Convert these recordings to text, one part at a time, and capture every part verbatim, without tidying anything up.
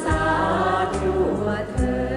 สาธุเถิด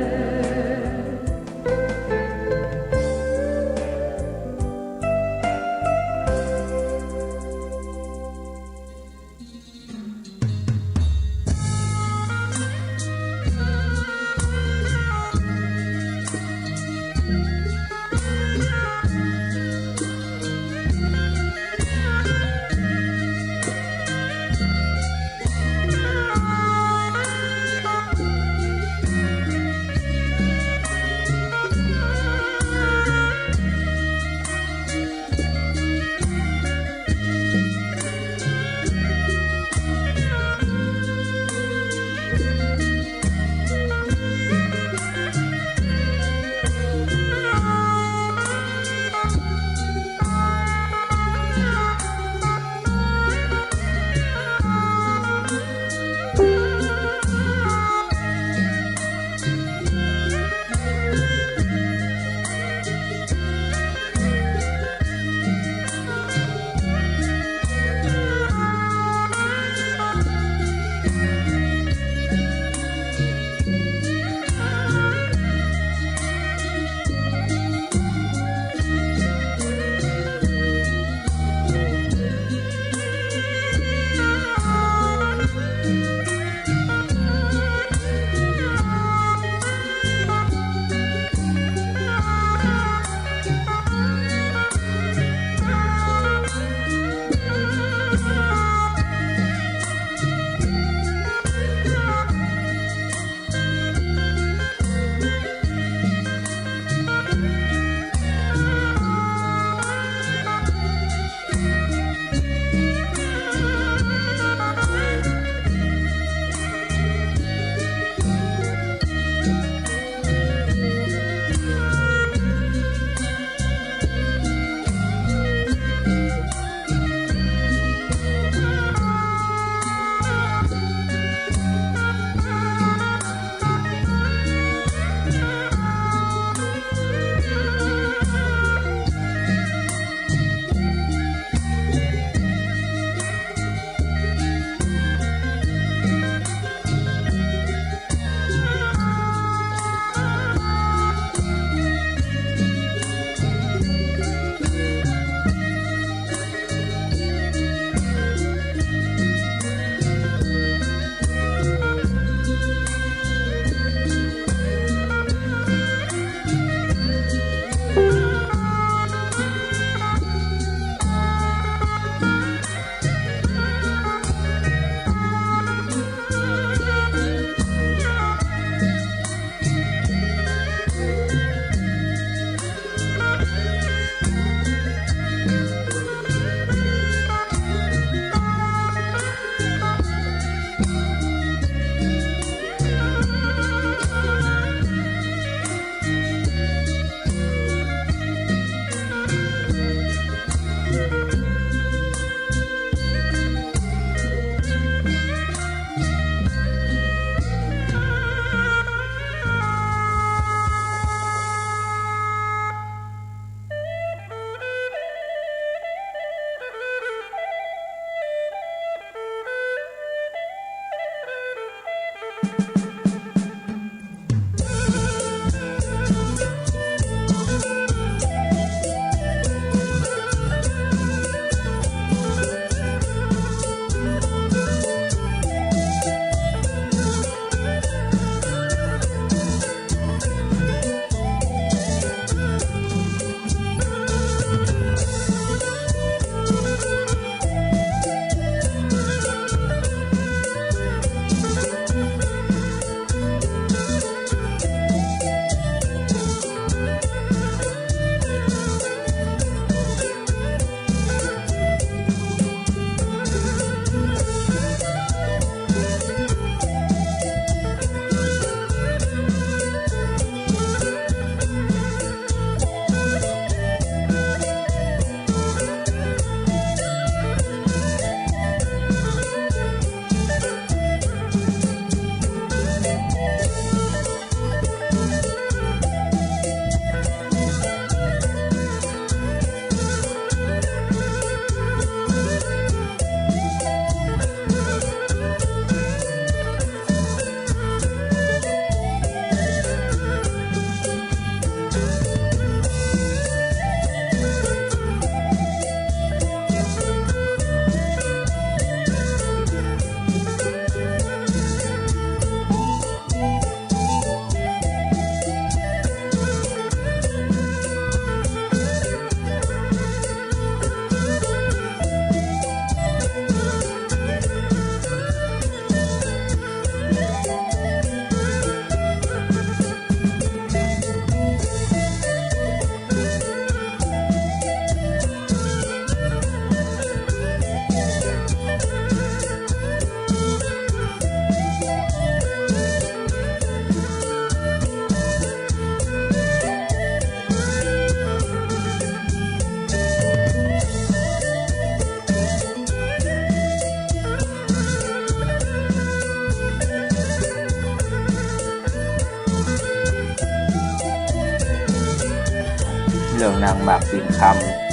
เรื่องนางหมากปิ่นค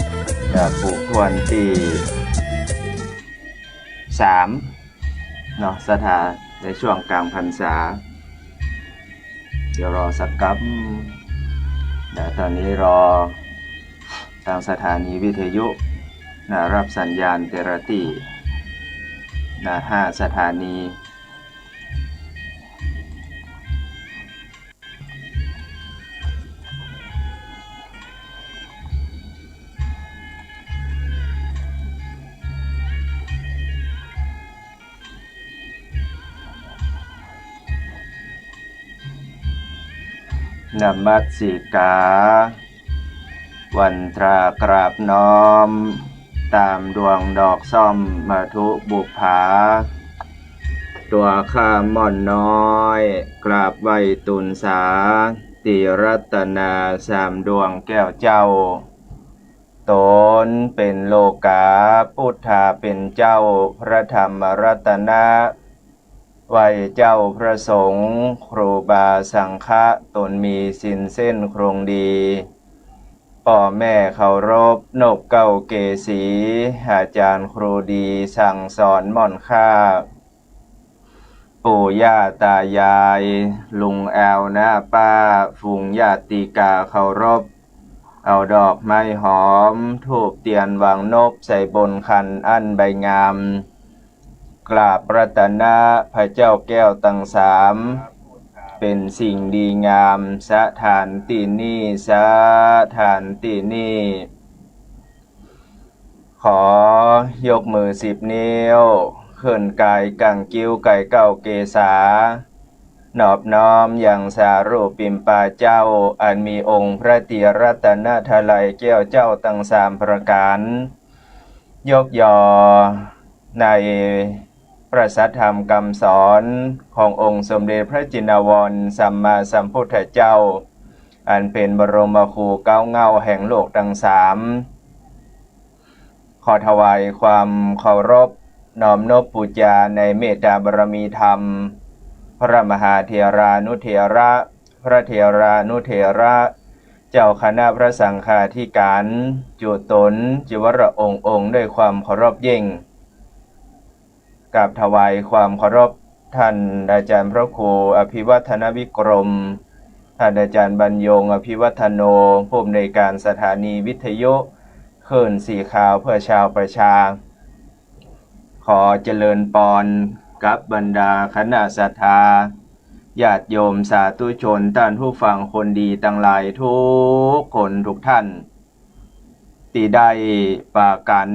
ำ เอ่อ ผูกถ้วนตี้สามเนาะ ศรัทธาในช่วงกลางพรรษา เดี๋ยวรอสักกำ เดี๋ยวตอนนี้รอตางสถานีวิทยุนะ ฮับสัญญาณเตระตี้นะ ห้าสถานี นมัสสิกา วันตรากราบน้อม ต๋ามดวงดอกส้มมัทธุบุปผา ตั๋วข้าม่อนน้อย กราบไหว้ตูนสา ตรีรัตนาสามดวงแก้วเจ้า ต๋นเป๋นโลกาปุทธาเป๋นเจ้า พระธรรมรัตนะ ไหว้เจ้าพระสงฆ์ ครูบาสังฆะ ต๋นมีศีลเส้นคงดี ป้อแม่เคารพ นบเกล้าเกศรี อาจ๋ารย์ครูดี สั่งสอนม่อนข้า ปู่ย่าต๋ายาย ลุงแอวน้าป้า ฝูงญาติกาเคารพ เอาดอกไม้หอม ธูปเตียนวางนบ ใส่บนขันอั้นใบงาม กราบรัตนะพระเจ้าแก้วตังสาม เป๋นสิ่งดีงาม สถานตี้นี่ สถานตี้นี่ ขอยกมือสิบนิ้ว ขึ้นก๋ายกังกิ้วก๋ายเกล้าเกศา นอบน้อมยังสารูปปิมปาเจ้า อันมีองค์พระตรีรัตนตรัยแก้วเจ้าตังสามประก๋าน ยกยอในพระสัทธรรมกำสอนขององค์สมเด็จพระจินวรสัมมาสัมพุทธเจ้า อันเป๋นบรมครูเก๊าเหง้าแห่งโลกตังสาม ขอถวายความเคารพ น้อมนบปู๋จาในเมตตาบารมีธรรม พระมหาเถรานุเถระ พระเถรานุเถระ เจ้าคณะพระสังฆาธิก๋าน จุต๋นจิวรองค์องค์ ด้วยความเคารพยิ่ง กราบถวายความเคารพ ท่านอาจ๋ารย์พระครูอภิวัฒนวิกรม ท่านอาจ๋ารย์บรรยงอภิวัฒโน ผู้อำนวยก๋านสถานีวิทยุคลื่นสีขาวเพื่อชาวประชา ขอเจริญปอนกับบรรดาคณะศรัทธา ญาติโยมสาธุชน ต้านผู้ฟังคนดีตังหลายกู้คนกู้ต้าน ตี้ได้ปากั๋น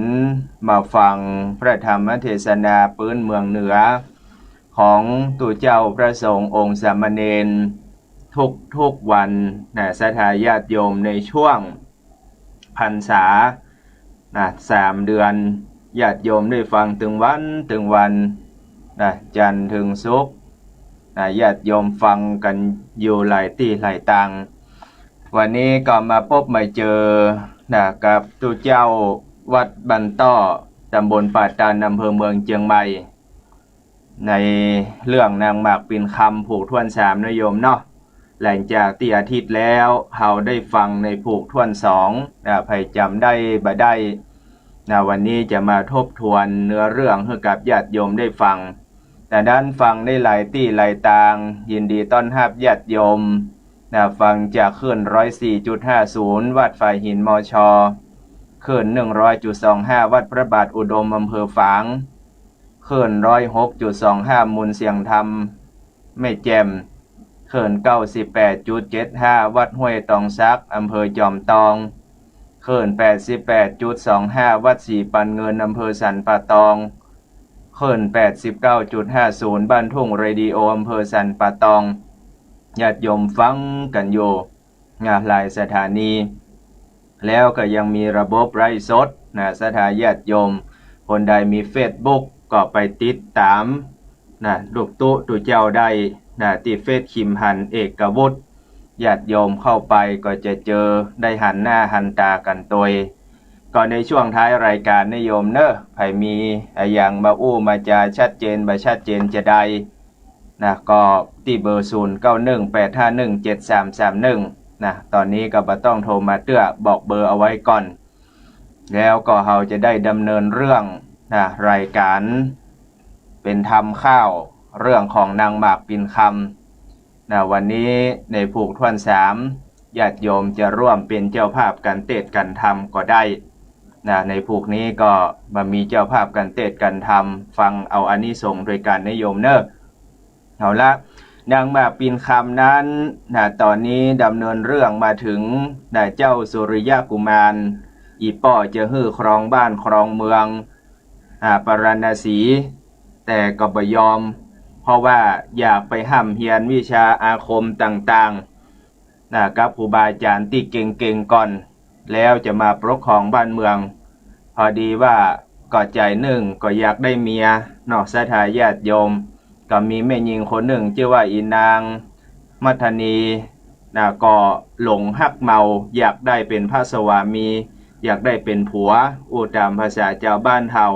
มาฟังพระธรรมเทศนาปื๊นเมืองเหนือ ของตุ๊เจ้าพระสงฆ์องค์สามเณร ทุกๆ วันนะ ศรัทธาญาติโยมในช่วงพรรษานะ สามเดือน ญาติโยมได้ฟังตึงวันตึงวันนะ จันทร์เถิงศุกร์นะ ญาติโยมฟังกั๋นอยู่หลายตี้หลายตาง วันนี้ก็มาปบมาเจอนะ กับตุ๊เจ้าวัดบ้านต้อ ต๋ำบลป่าตาด อำเภอเมืองเจียงใหม่ ในเรื่องนางหมากปิ่นคำผูกถ้วนสามนะโยมเนาะ หลังจากตี้อาทิตย์แล้วเฮาได้ฟังในผูกถ้วนสองนะ ใผจ๋ำได้บ่ได้นะ วันนี้จะมาทบทวนเนื้อเรื่องหื้อกับญาติโยมได้ฟัง แต่นั้นฟังได้หลายตี้หลายตาง ยินดีต้อนฮับญาติโยมนะ ฟังจากคลื่นร้อยสี่จุดห้าศูนย์ วัดฝายหิน มช. คลื่นหนึ่งร้อยจุดสองห้า วัดพระบาทอุดม อำเภอฝาง คลื่นร้อยหกจุดสองห้า มูลเสียงธรรมแม่แจ่ม คลื่นเก้าสิบแปดจุดเจ็ดห้า วัดห้วยตองสัก อำเภอจอมตอง คลื่นแปดสิบแปดจุดสองห้า วัดสีปันเงิน อำเภอสันป่าตอง คลื่นแปดสิบเก้าจุดห้าศูนย์ บ้านทุ่งเรดิโอ อำเภอสันป่าตอง ญาติโยมฟังกั๋นอยู่นะ หลายสถานี แล้วก็ยังมีระบบไลฟ์สดนะ ศรัทธาญาติโยม คนใดมีเฟซบุ๊กก็ไปติดต๋ามนะ ลูกตุ๊ตุ๊เจ้าได้นะ ตี้เฟซคิมหันเอกวุฒิ ญาติโยมเข้าไปก็จะเจอ ได้หันหน้าหันต๋ากั๋นตวย ก็ในช่วงท้ายรายการนะโยมเนอะ ใผมีอะหยังมาอู้มาจ๋าชัดเจนบ่ชัดเจนจาใดนะ ก็ตี้เบอร์ ศูนย์เก้าหนึ่ง แปดห้าหนึ่ง เจ็ดสามสามหนึ่ง นะ ต๋อนนี้ก็บ่ต้องโทรมาเตื้อ บอกเบอร์เอาไว้ก่อน แล้วก็เฮาจะได้ดำเนินเรื่องนะ รายก๋านเป๋นธรรมค่าว เรื่องของนางหมากปิ่นคำ นะ วันนี้ในผูกถ้วนสาม ญาติโยมจะร่วมเป๋นเจ้าภาพกั๋นเตสน์กั๋นธรรมก็ได้ นะ ในผูกนี้ก็บ่มีเจ้าภาพกั๋นเตสน์กั๋นธรรม ฟังเอาอานิสงส์ตวยกั๋นนะโยมเน่อ เอาละ นางหมากปิ่นคำนั้น นะ ต๋อนนี้ดำเนินเรื่องมาเถิง นะ เจ้าสุริยะกุมาร อี่ป้อจะหื้อครองบ้านครองเมือง อ่า ปาราณสี แต่ก็บ่ยอม เพราะว่าอยากไปฮ่ำเฮียนวิชาอาคมต่างๆ นะ กับครูบาอาจ๋ารย์ตี้เก่งๆ ก่อน แล้วจะมาปกครองบ้านเมือง พอดีว่าก็ใจ๋นึ่งก็อยากได้เมียเนาะ ศรัทธาญาติโยม ก็มีแม่ญิงคนนึ่งจื้อว่าอี่นางมัทนี นะ ก็หลงฮักเมา อยากได้เป๋นพระสวามี อยากได้เป๋นผัว อู้ต๋ามภาษาจาวบ้านเฮา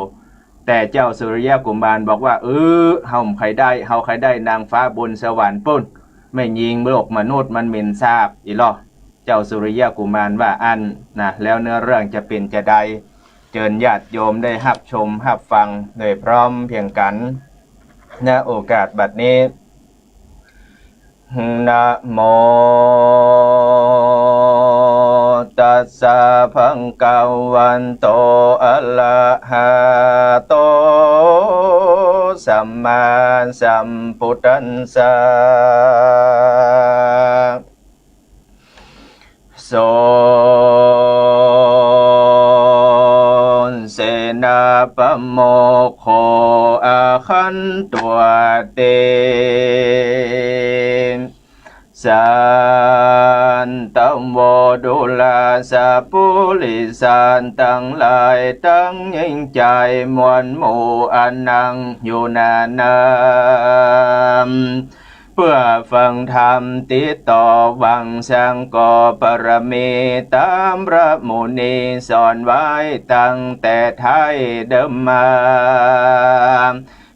แต่เจ้าสุริยะกุมารบอกว่า เออ เฮาบ่ใค่ได้ เฮาใค่ได้นางฟ้าบนสวรรค์ปู๊น แม่ญิงโลกมนุษย์มันเหม็นสาบ อี้ลอ เจ้าสุริยะกุมารว่าอั้นนะ แล้วเนื้อเรื่องจะเป๋นจาใด เจิญญาติโยมได้ฮับชมฮับฟังโดยพร้อมเพรียงกั๋น ณ โอกาสบัดนี้ นะโม ตัสสะ ภะคะวันโต อะระหะโต สัมมาสัมพุทธัสสะ โส เสนาปะโมกข์โข อะหันตั๊ว เต สัตวะ ดูราสะปุริสะตังหลาย ตังหญิงจายมวลหมู่ อันนั่งอยู่หน้านั้น เปื้อฟังธรรมติดต่อหวังสัง ก็ปารมีต๋ามพระมุนีสอนไว้ตั้งแต่ไท้เดิมมา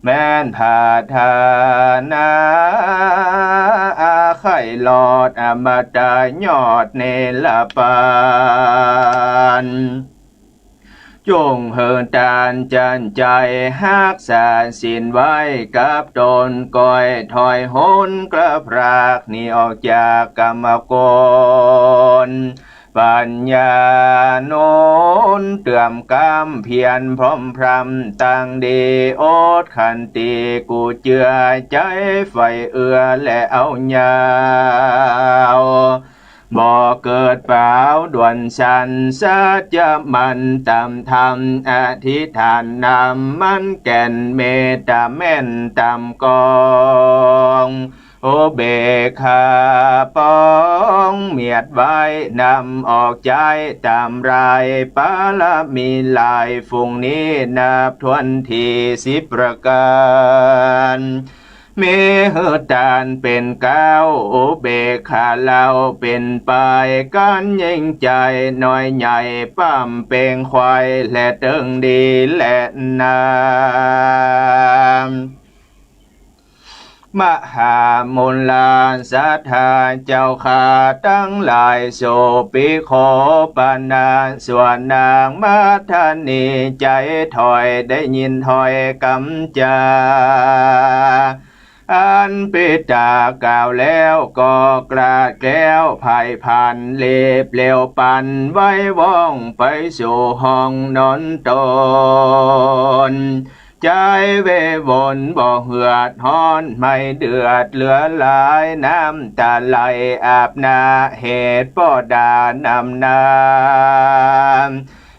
แม้นผาดหานา อาใค่รอดอมตะยอดเนรปาน จุ่งหื้อตานจั้นใจ๋ฮักษาศีลไว้กับต๋น ก้อยถอยหนกลับพรากหนีออกจากก๋ามกล ปัญญาหนุนเตื้อมก๋ำเพียรพร่ำพรำตั้งดี อดขันติกู้เจื้อใจ๋ใฝ่เอื้อและเอายาว บ่เกิดปาวด่วนสัน สัจจะมั่นต๋ามธรรม อธิษฐานนำมันแก่น เมตต๋าแม่นต๋ามกอง อุเบกขาปองเมียดไว้ นำออกใจ๊ต๋ามราย ปารมีหลายฝูงนี้ นับถ้วนทีสิบประก๋าน มีหื้อตานเป๋นเก๊า อุเบกขาเล่าเป๋นปาย ก๋านยิ่งใจ๋น้อยใหญ่ ป้ำเป๋งไขว่และเติงดีแลนา มหามุลาศรัทธาเจ้าข้าตังหลาย สุปิโขปนา ส่วนนางมัทนีใจ๋ถ้อย ได้ยินถ้อยกำจา อันปิดากล่าวแล้ว ก็กลาดแคล้วไพร่ผลัน รีบเร็วปันไวว่อง ไปสู่ห้องนอนต๋น ใจ๋เววนบ่เหือดฮ้อน ไม่เดือดเหลือหลาย น้ำต๋าไหลอาบหน้า เหตุป้อด่านำหน้า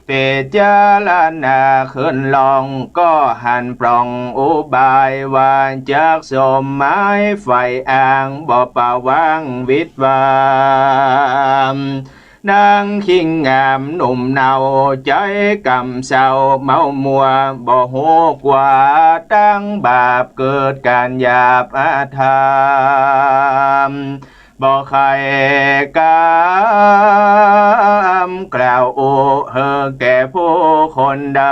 พิจารณาขึ้นลอง ก็หันปรองอุบายว่า จักสมหมายใฝ่อ้าง บ่ปะวางวิดวาง นางคิงงามหนุ่มเนา ใจ๋กำเศร้าเมามัว บ่ฮู้กว่าตังบาป เกิดก๋านหยาบอธรรม บ่ใค่กำกล่าวอู้หื้อแก่ผู้คนใด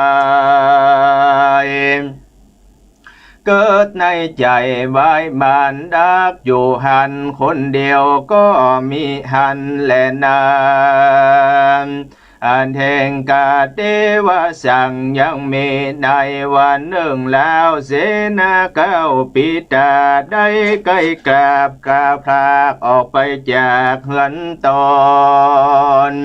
เกิดในใจ๋ไว้หมานดักอยู่หั้นคนเดียวก็มิหั้นแลนา อันแห่งกาเตวสังยังมีในวันนึ่งลาวเสนาเก้าปิตาได้ใก้กราบกาพรากออกไปจากเฮือนตน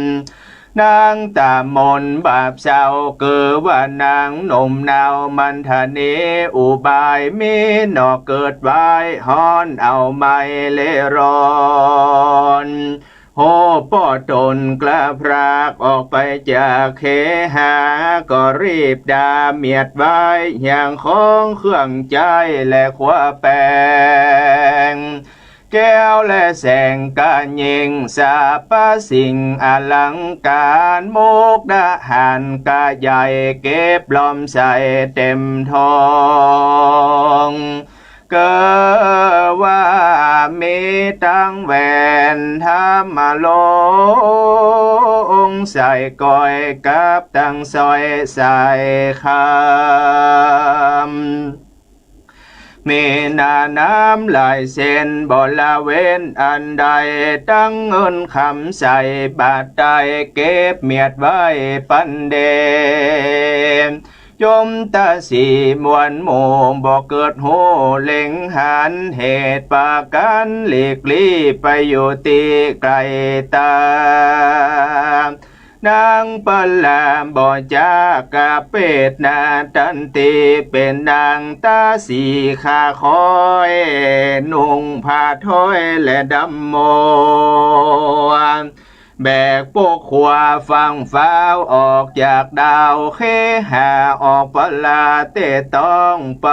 นางต๋ามนบาปเศร้า เกิดว่านางหนุ่มเนามันทะนี อุบายมีหนอเกิดไว้ฮ้อนเอาไม้เล่ร่อน โหป้อต๋นกล้าพรากออกไปจากเคหา ก็รีบดาเมียดไว้อย่างของเครื่องใจ๊และครัวแป๋ง แก้วและแสงกายิ่ง สรรพสิ่งอลังก๋าน มุกดาหารกาใหญ่ เก็บล้อมใส่เต็มท้อง เกิดว่ามีตังแหวนทำมาลงใส่ก้อย กับตังสร้อยสายคำ มีหน้าน้ำหลายเส้น บ่ละเว้นอันใด ตังเงินคำใส่บาตรใต้ เก็บเมียดไว้ปันเด จุมตาสีมวลหมู่ บ่เกิดฮู้เล็งหัน เหตุประก๋านหลีกลี้ไปอยู่ตี้ไก๋ต๋า นางปะลาบ่จักกะเปตนาตันติ เป๋นนางตาสีขาคอย นุ่งผ้าถ้อยและดำมวล แบกปกครัวฟั่งฟ้าวออกจากดาวเคหา ออกปะลาเตต้องไป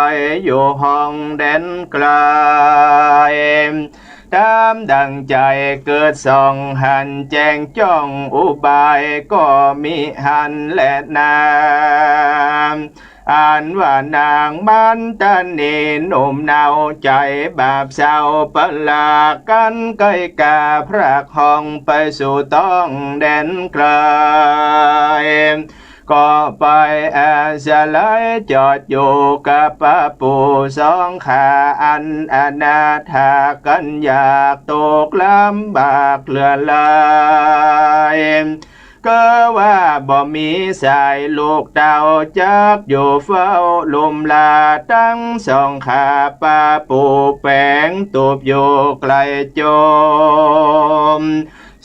อยู่ห้องแดนไก๋ ต๋ามดั่งใจ๋เกิดส่องหัน แจ้งจ้องอุบายก็มิหันแลนา อันว่านางมันตะนีหนุ่มเนาใจ๋บาปเศร้า ปะลากั๋นใก้กาพรากห้องไปสู่ต้องแดนไก๋ ก็ไปอาศัยจอดอยู่กับปะปู่สองข้าอันอนาถากั๋น ยากตกลำบากเหลือหลาย เกิดว่าบ่มีสายลูกเต้า จักอยู่เฝ้าลุมลาตังสองข้า ปะปู่แป๋งตูบอยู่ไก๋จม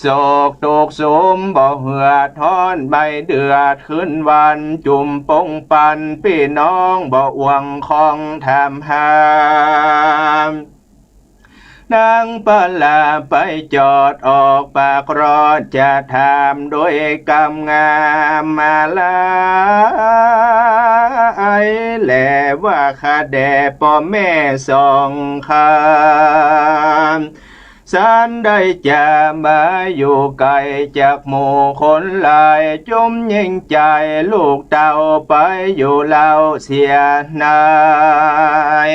โศกตกสุมบ่เหือดฮ้อนไม่เดือด คืนวันจุมปงปัน ปี้น้องบ่อ่วงคองถามหา นางปะลาไปจอดออกปากรอด จะถามโดยกำงามมาลา ไอแลว่าข้าแด่ป้อแม่สองข้า สันได้จะมาอยู่ไก๋จากหมู่คนหลาย จุมยิ่งใจ๋ลูกเต้าไปอยู่เล่าเสียนาย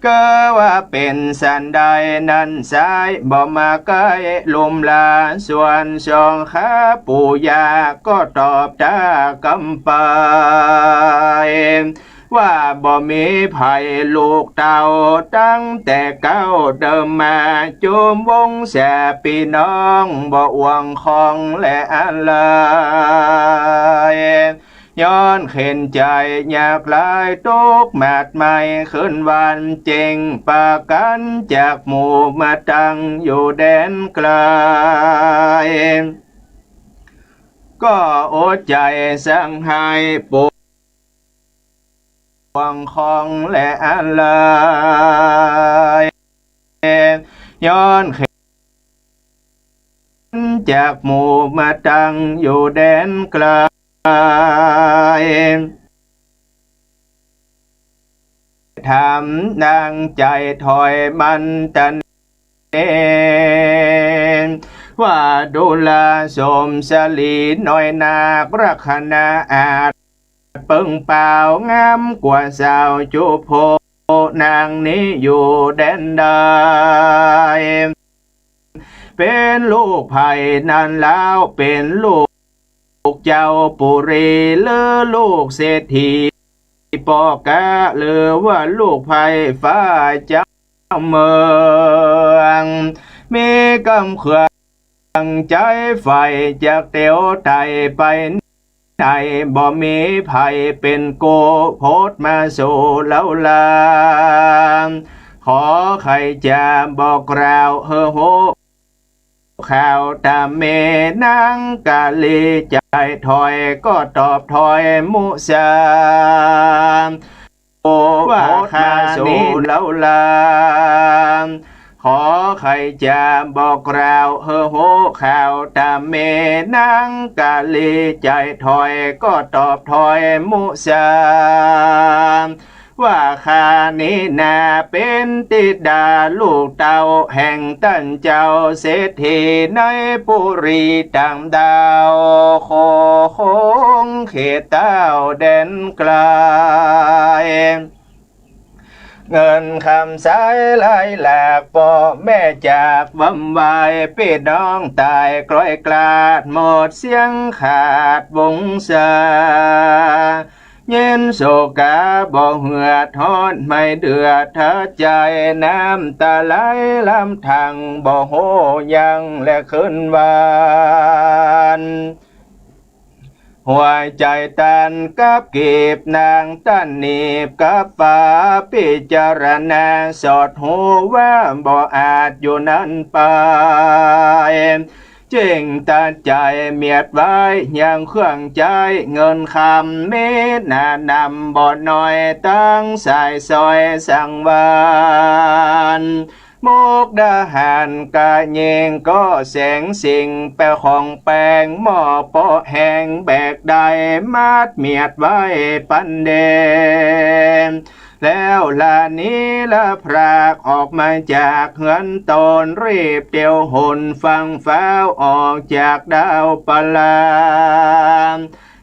เกิดว่าเป๋นสันใดนั้นไซร้ บ่มาใก้ลุมลา ส่วนสองข้าปู่ย่าก็ตอบตากำไป ว่าบ่มีใผลูกเต้า ตั้งแต่เก๊าเดิมมา จุมวงศาปี้น้องบ่อ่วงคองและอะไร ย้อนเข็ญใจ๋ยากหลาย ตกหมาดไหม้คืนวัน เจ๋งประก๋านจากหมู่มาตั้งอยู่แดนไก๋ ก็อดใจ๋สังหายปวงคองและอะไร ย้อนเข็ญจากหมู่มาตั้งอยู่แดนไก๋ ถามนางใจ๋ถอยมันตะเน ว่าดูราสมสรีน้อยนัก ลักขณะอาจเปิงเป๋างามกว่าสาวจุโภ นางนี้อยู่แดนใด เป๋นลูกใผนั้นลาว เป๋นลูกเจ้าปุรี หรือลูกเศรษฐี ป้อกา หรือว่าลูกไพร่ฟ้าเจ้าเมือง มีกำเขื่องใจ๋ใฝ่จากเตียวไต่ไป ไหนบ่มีไผเป๋นกู้ โผดมาสู่เฮาลา ขอใค่จะบอกกล่าวหื้อฮู้ข่าว ต๋ามแม่นางกาลี ใจ๋ถอยก็ตอบถอยมุสา โอว่าข้าสู่เฮาลา ขอใค่จะบอกกล่าวหื้อฮู้ข่าว ต๋ามแม่นางกาลี ใจ๋ถอยก็ตอบถอยมุสา ว่าข้านี้นาเป๋นธิดาลูกเต้า แห่งต้านเจ้าเศรษฐีในปุรีต่างดาว โขงเขตเต้าแดนไก๋ เงินคำใจ๊หลายหลาก ป้อแม่จากวำวาย ปี้น้องต๋ายกล้อยกลาด หมดเสี้ยงขาดวงศา เย็นโศกาบ่เหือด ฮ้อนไหม้เดือดเถิดใจ๋ น้ำต๋าไหลล้ำทั่ง บ่ฮู้ยั้งแลคืนวาน หัวใจ๋ตันกับกีบ นางตันหนีบกับฝา พิจารณาสอดฮู้ว่าบ่อาจอยู่นั้นไป เจ้งตัดใจ๋เมียดไว้ยังเครื่องใจ๊ เงินคำมีหนานำบ่น้อย ตังสายสร้อยสังวาล มุกดาหารกะเยงก็แสงสิ่ง แปะของแปงหม้อเปาะแหง แบกได้มัดเมียดไว้ปันแด แล้วละหนีละพรากออกมาจากเฮือนต๋น รีบเตียวหนฟั่งฟ้าวออกจากดาวปะลา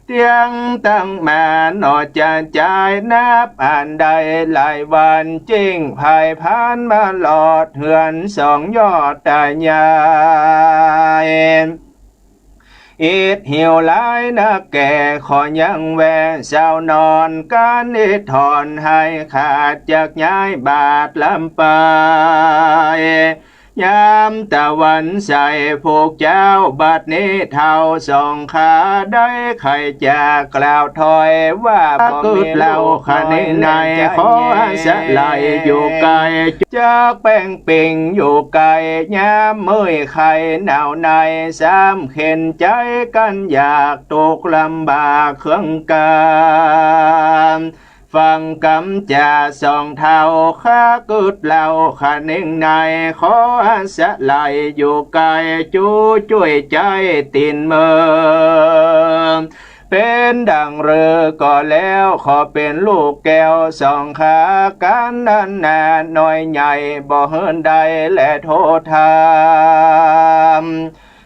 เตียงตังมาหนอจะจาย นับอันได้หลายวัน เจ้งผายพานมาลอดเฮือนสองยอดต๋ายาย อิดหิวหลายนักแก่ ขอยังแวะเซานอน กั๋นอิดถอนหื้อขาด จักย้ายบาทลำไป ยามตะวันใส ผูกเจ๊าบัดนี้เฒ่าสองข้า ได้ใค่จะกล่าวถอยว่า บ่มีลูกน้อยในใจ๋ ขออาศัยอยู่ใก้ จักแป้งปิ่งอยู่ใก้ ยามเมื่อยไข้หนาวใน ซ้ำเข็ญใจ๋กั๋นอยาก ตกลำบากเครื่องก๋า ฟังกำจ๋าสองเฒ่า ข้ากึ๊ดเล่าคะเน่งใน ขออาศัยอยู่ใก้ จู้จ้วยใจ๊ตี๋นเมิน เป๋นดั่งเรือก็แล้ว ขอเป๋นลูกแก้วสองข้า กั๋นนั้นนาน้อยใหญ่ บ่หื้อได้แลโทษธรรม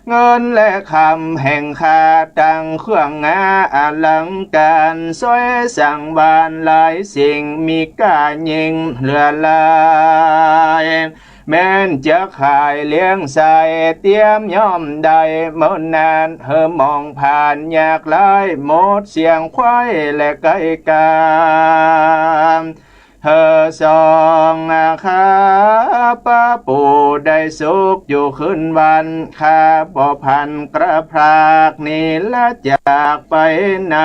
เงินและคำแห่งข้า ตังเครื่องงาอลังก๋าร สวยสังวาลหลายสิ่ง มีก้ายิ่งเหลือหลาย แม่นจะขายเลี้ยงใส้ เตรียมย่อมได้เมินนาน หื้อหมองผ่านยากหลาย หมดเสี้ยงไขว้และไก้ก๋า หื้อสองข้าป้าปู่ได้สุขอยู่คืนวัน ข้าบ่พันกระพราก หนีละจากไปไหน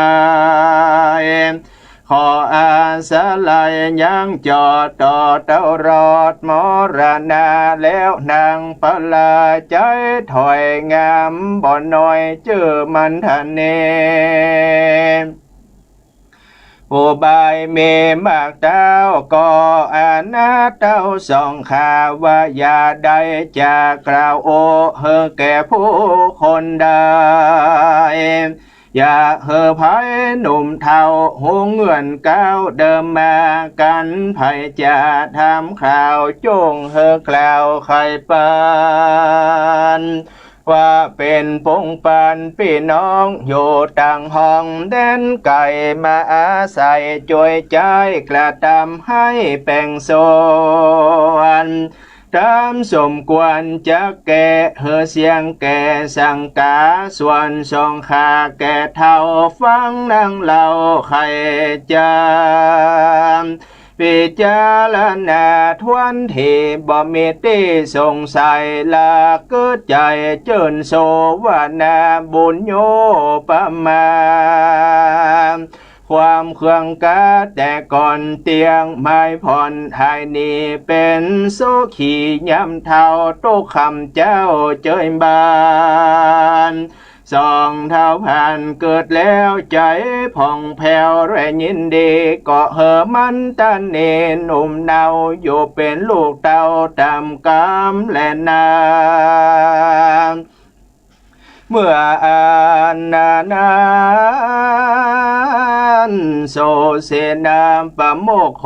ขออาศัยยังจอดต่อเต้ารอดมรณา แล้วนางปลาใจ๋ถอยงามบ่น้อย จื้อมันทะเน ผู้บ่ายมีมากเต้า ก็อานาถเต้าสองข้า ว่าอย่าได้จะกล่าวโอ้ หื้อแก่ผู้คนได้ อย่าหื้อใผหนุ่มเฒ่า ฮู้เงื่อนก้าวเดิมมา กั๋นใผจะถามข่าว จงหื้อกล่าวไขปัน ว่าเป๋นปงปันปี้น้องอยู่ต่างห้องแดนไก๋ มาอาศัยจ้วยใจ๊กระตำหื้อแป๋งส่วน ต๋ามสมควรจักแก่ หื้อเสี้ยงแก่สังก๋า ส่วนสองข้าแก่เฒ่า ฟังนางเล่าใค่จ๋ำ พิจารณาถ้วนตี้ บ่มีตี้สงสัย ละกึ๊ดใจ๋เจิญโสวนา บุญโยปมา ความเคืองก๋าแต่ก่อนเตี้ยง หมายผ่อนหายหนี เป๋นสุขียามเฒ่า ตุ๊กค่ำเจ๊าเจยบาน สองเฒ่าผ่านเกิดแล้ว ใจ๋ผ่องแผ้วและยินดี ก็หื้อมันตะเนหนุ่มเนา อยู่เป๋นลูกเต้าต๋ามกำแลนา เมื่ออั้นนานั้น โสเสนาประโมคโข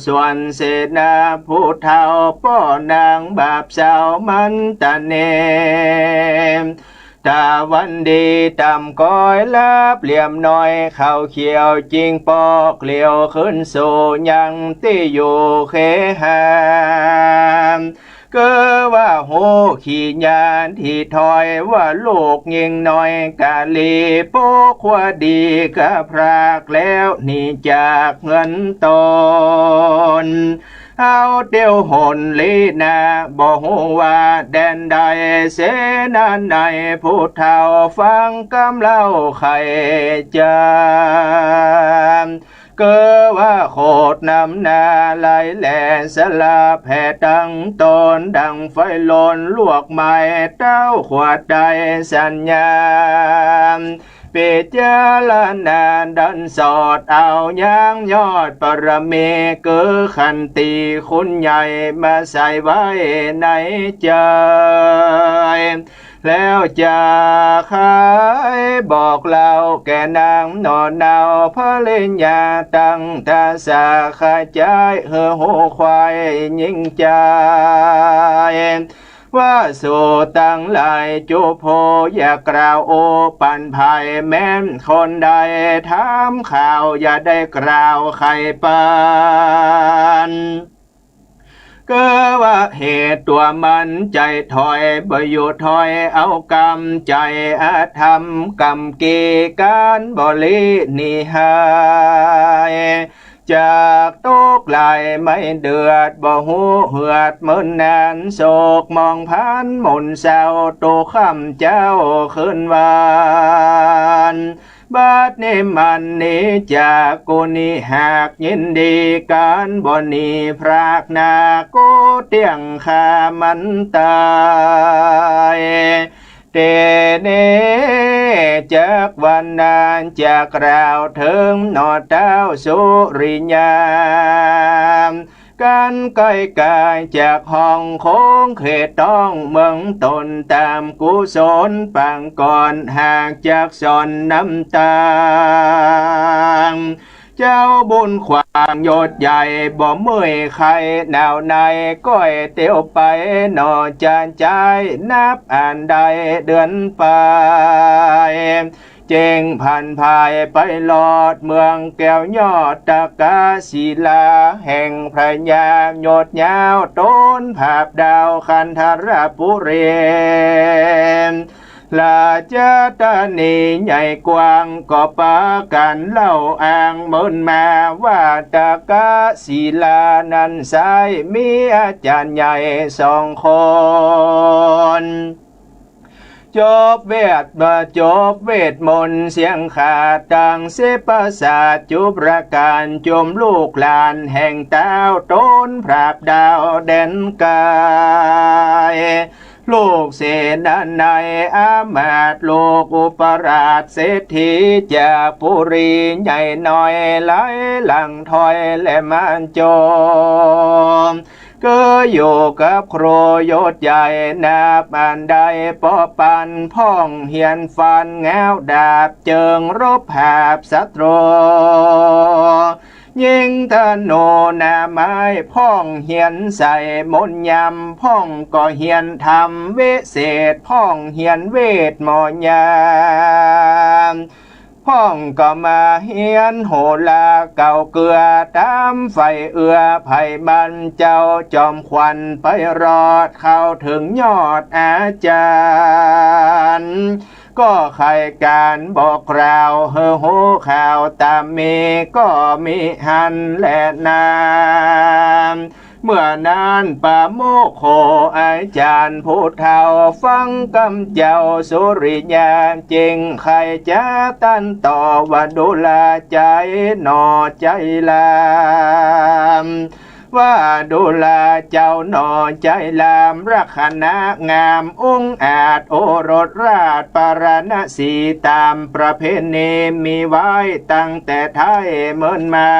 ส่วนเสนาผู้เฒ่า ป้อนางบ่าวสาวมันตะเน ต๋าวันดีต่ำก้อยลับเหลี่ยมน้อย เข้าเขียวจิ่งปอกเหลียวขึ้นสู่ยังตี้อยู่เคหา เกอว่าฮู้ขี้ยาตี้ถ้อย ว่าลูกญิงน้อยกาลี ปกครัวดีก็พรากแล้วหนีจากเฮือนตน เอาเตียวหนลี้นา บ่ฮู้ว่าแดนใด เสนานัยผู้เฒ่าฟังกำเล่าใค่จ๋ำ เกอว่าโขดน้ำหน้าไหลแลสละแผ่ตังตน ดังไฟลนลวกไหม้เต้าขวดได้สัญญา พิจารณาดันสอดเอายังยอดปารมี เกอขันติคุณใหญ่มาใส่ไว้ในใจ๋ แล้วจะไขบอกเล่าแก่นางหน่อเนา ภริยาตังตาสาขจาย หื้อฮู้ใค่ยิ่งใจ๋ ว่าสูตังหลายจุโภ อย่ากล่าวอู้ปันใผ แม้นคนใดถามข่าว อย่าได้กล่าวไขปัน เกอว่าเหตุตั๋วมันใจ๋ถ้อย บ่อยู่ถ้อยเอากำใจ๋อธรรม กำเกณฑ์ก๋านบ่หลีหนีหาย จากตุ๊กข์หลายไม่เดือด บ่ฮู้เหือดเมินนาน โศกหมองพันหม่นเศร้า ตุ๊กข์ค่ำเจ๊าคืนวัน บัดนี้มันหนีจากกูนี้หากยินดี ก๋านบ่หนีพรากนา กูเตี้ยงฆ่ามันต๋าย เต๋เน่ จักวันนานจะกล่าวเถิงหน่อเต้าสุริยา ก๋านใก้ก๋ายจากห้องโขงเขตต้องเมืองตน ต๋ามกุศลปางก่อน หากจักสอนน้ำตาง เจ้าบุญขวางยศใหญ่ บ่เมื่อยไข้หนาวใน ก้อยเตียวไปหน่อจานจาย นับอันได้เดือนปาย เจ้งผ่านผายไปลอดเมืองแก้วยอดตะกะศิลา แห่งพระญาณยศยาวต้นผาบดาวคันธรปุเร ราชธานีใหญ่กว้าง ก็ปากั๋นเล่าอ้างเมินมา ว่าตะกะศิลานั้นไซร้ มีอาจ๋ารย์ใหญ่สองคน จบเวทมาจบเวทมนต์เสี้ยงขาด ตังสิบประสาทจุประก๋าน จุมลูกหลานแห่งเต้าต้นผาบดาวแดนไก๋ ลูกเสนานัยอามาตย์ ลูกอุปราชเศรษฐีจากปุรี ใหญ่น้อยไหลหลังถ้อยและมานจม เกออยู่กับครูยศใหญ่นับอันได้ ป้อปันพ่องเฮียนฟัน ง้าวดาบเจิงรบผาบศัตรู ยิงธนูหน้าไม้ พ่องเฮียนใส่มนต์ยำ พ่องก็เฮียนธรรมวิเศษ พ่องเฮียนเวทมนต์ยำ พ่องก็มาเฮียนโหราเก่าเกือ ต๋ามใฝ่เอื้อใผมัน เจ้าจอมขวัญไปรอดเข้าเถิงยอดอาจ๋ารย์ ก็ใค่ก๋านบอกกล่าวหื้อฮู้ข่าวต๋ามมี ก็มิหั้นแลนา เมื่อนั้นประมุขโขอาจ๋ารย์ผู้เฒ่า ฟังกำเจ้าสุริยา จึงใค่จะตันต่อว่า ดูราใจ๋หน่อใจ๋ลาม ว่าดูราเจ้าหน่อใจ๋ลาม ลักษณะงามองอาจโอรสราชปาราณสี ต๋ามประเพณีมีไว้ตั้งแต่ไท้เมินมา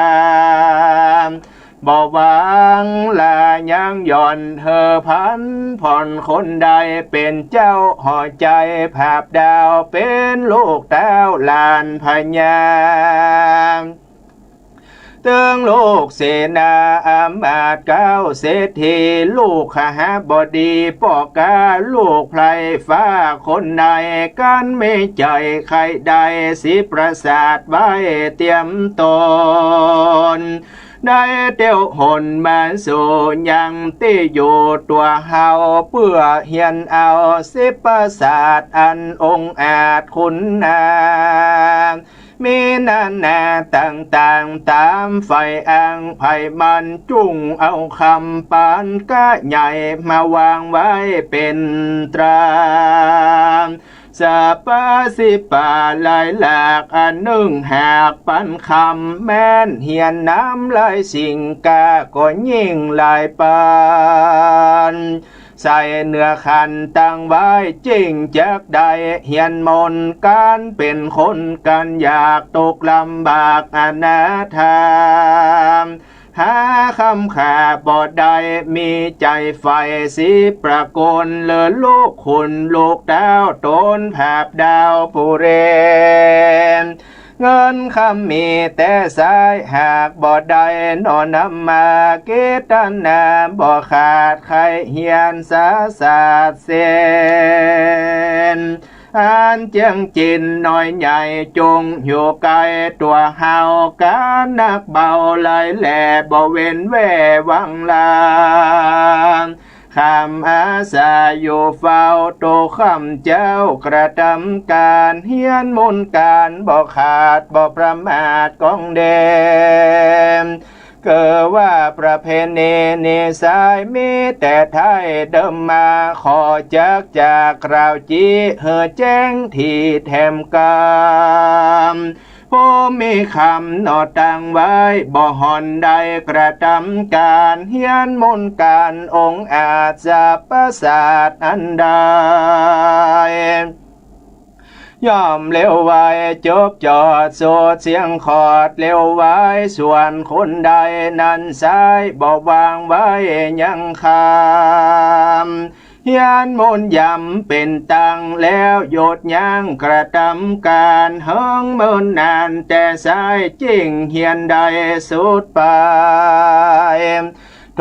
บ่หวังลายังหย่อน หื้อผันผ่อนคนใด เป๋นเจ้าหอใจ๋ผาบดาว เป๋นลูกเต้าหลานพญา ตึงลูกเสนาอำมาตย์เก้าเศรษฐี ลูกขหบดีป้อก๊า ลูกไพร่ฟ้าคนใน กันมีใจ๋ใค่ได้สิปราสาทไว้เตรียมต๋น ได้เตียวหนมาสู่ยังตี้อยู่ตั๋วเฮา เปื้อเฮียนเอาสิปราสาทอันองอาจคุณนา มีนานาต่างๆ ต๋ามใฝ่อังใผมัน จุ่งเอาคำปานก๊าใหญ่ มาวางไว้เป๋นตรา สะปาสิปาหลายหลาก อันนึ่งหากปันคำ แม้นเฮียนน้ำหลายสิ่ง ก้าก็ยิ่งหลายปาน ใส่เนื้อขันตั้งไว้ จึงจักได้เฮียนมนต์ก๋าน เป๋นคนก๋านอยากตกลำบากอนาถา หาคำขาบ่ได้ มีใจ๋ใฝ่สิประก๋น เหลือลูกขุนลูกเต้า ต๋นผาบดาวผู้เรน เงินคำมีแต่ใส้ หากบ่ได้หน่อนำมา เกตนาบ่ขาด ใค่เฮียนสาสาดเสน อันเจื้องจิ๋นน้อยใหญ่ จุ่งอยู่ใก้ตั๋วเฮา ก๋านนักเบาหลายแหล่ บ่เว้นแว่วังลา คำอาสาอยู่เฝ้า ตั๋วคำเจ้ากระตำก๋าน เฮียนมนต์ก๋านบ่ขาด บ่ประมาทกองเดม เกิดว่าประเพณีนิสัย มีแต่ไท้เดิมมา ขอจักจากกล่าวจี้ หื้อแจ้งถี่แถมกำ ผู้มีคำหน่อตั้งไว้ บ่ห่อนได้กระตำก๋าน เฮียนมนต์ก๋านองอาจสะปราสาทอันใด ย่อมเร็วไวจบจอด สุดเสี้ยงขอดเร็วไว ส่วนคนใดนั้นไส้ บ่วางไว้ยังคำ เฮียนมนต์ยำเป๋นตัง แล้วหยุดยั้งกระตำก๋าน เหิงเมินนานแต่ไส้ จึงเฮียนได้สุดไป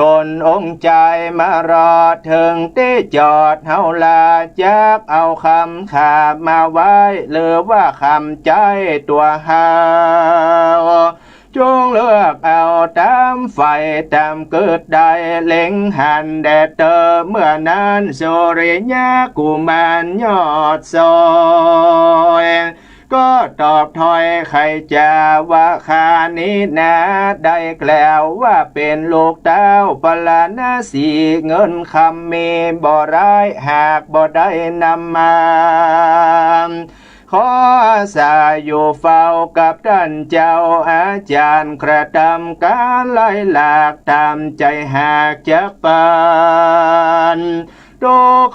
ต๋นองค์จายมารอดเถิงตี้จอด เฮาลาจักเอาคำขาบมาไว้ หรือว่าคำใจ๊ตั๋วเฮา จงเลือกเอาต๋ามใฝ่ต๋ามกึ๊ดได้ เล็งหันแด่เต๊อะ เมื่อนั้นสุริยะกุมารยอดซอย ก็ตอบถ้อยไขจ๋าว่า ข้านี้นาได้กล่าวว่าเป๋นลูกเต้าปาราณสี เงินคำมีบ่ร้าย หากบ่ได้นำมา ขออาสาอยู่เฝ้ากับต้านเจ้าอาจ๋ารย์ กระตำก๋านไล่หลากต๋ามใจ๋หากจักปาน โต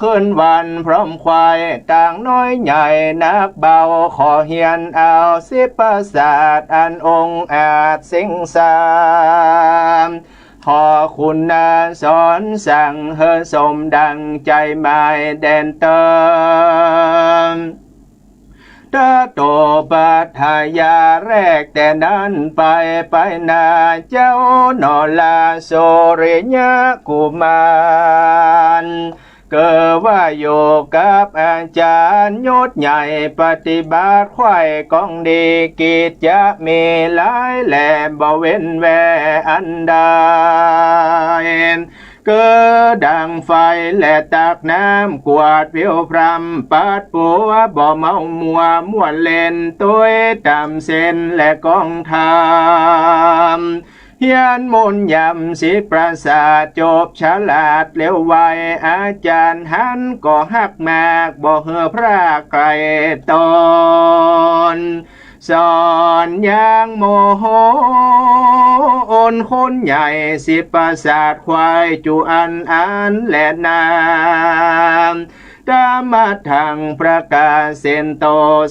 ขึ้นวันพร้อมควาย ต่างน้อยใหญ่นักเบา ขอเฮียนเอาสิบปราสาทอันองอาจเสี้ยงสาม ขอคุณนาสอนสั่งหื้อสมดั่งใจ๋หมายแดนเติม ตะโตปัฏฐายาแรกแต่นั้นไป ไปนาเจ้าหน่อลาสุริยะกุมาร เกิดว่าอยู่กับอาจ๋ารย์ยศใหญ่ ปฏิบัติใคว่กองดี กิจจะมีหลายแลบ่เว้นแว่อันใด คือดั่งไฟแลตักน้ำ กวาดผิวพรรณปัดปัว บ่เมามัวม่วนเล่น ตวยต๋ามเส้นแลกองธรรม เฮียนมนต์ยำสิบประสาท จบฉลาดเร็วไว อาจ๋ารย์หันก็ฮักมาก บ่หื้อพรากไกลต๋น สอนอย่างโมโหอนคนใหญ่ สิบประสาทใคว่จุอันอันแลนา ธรรมะทั้งประกาศเส้นโต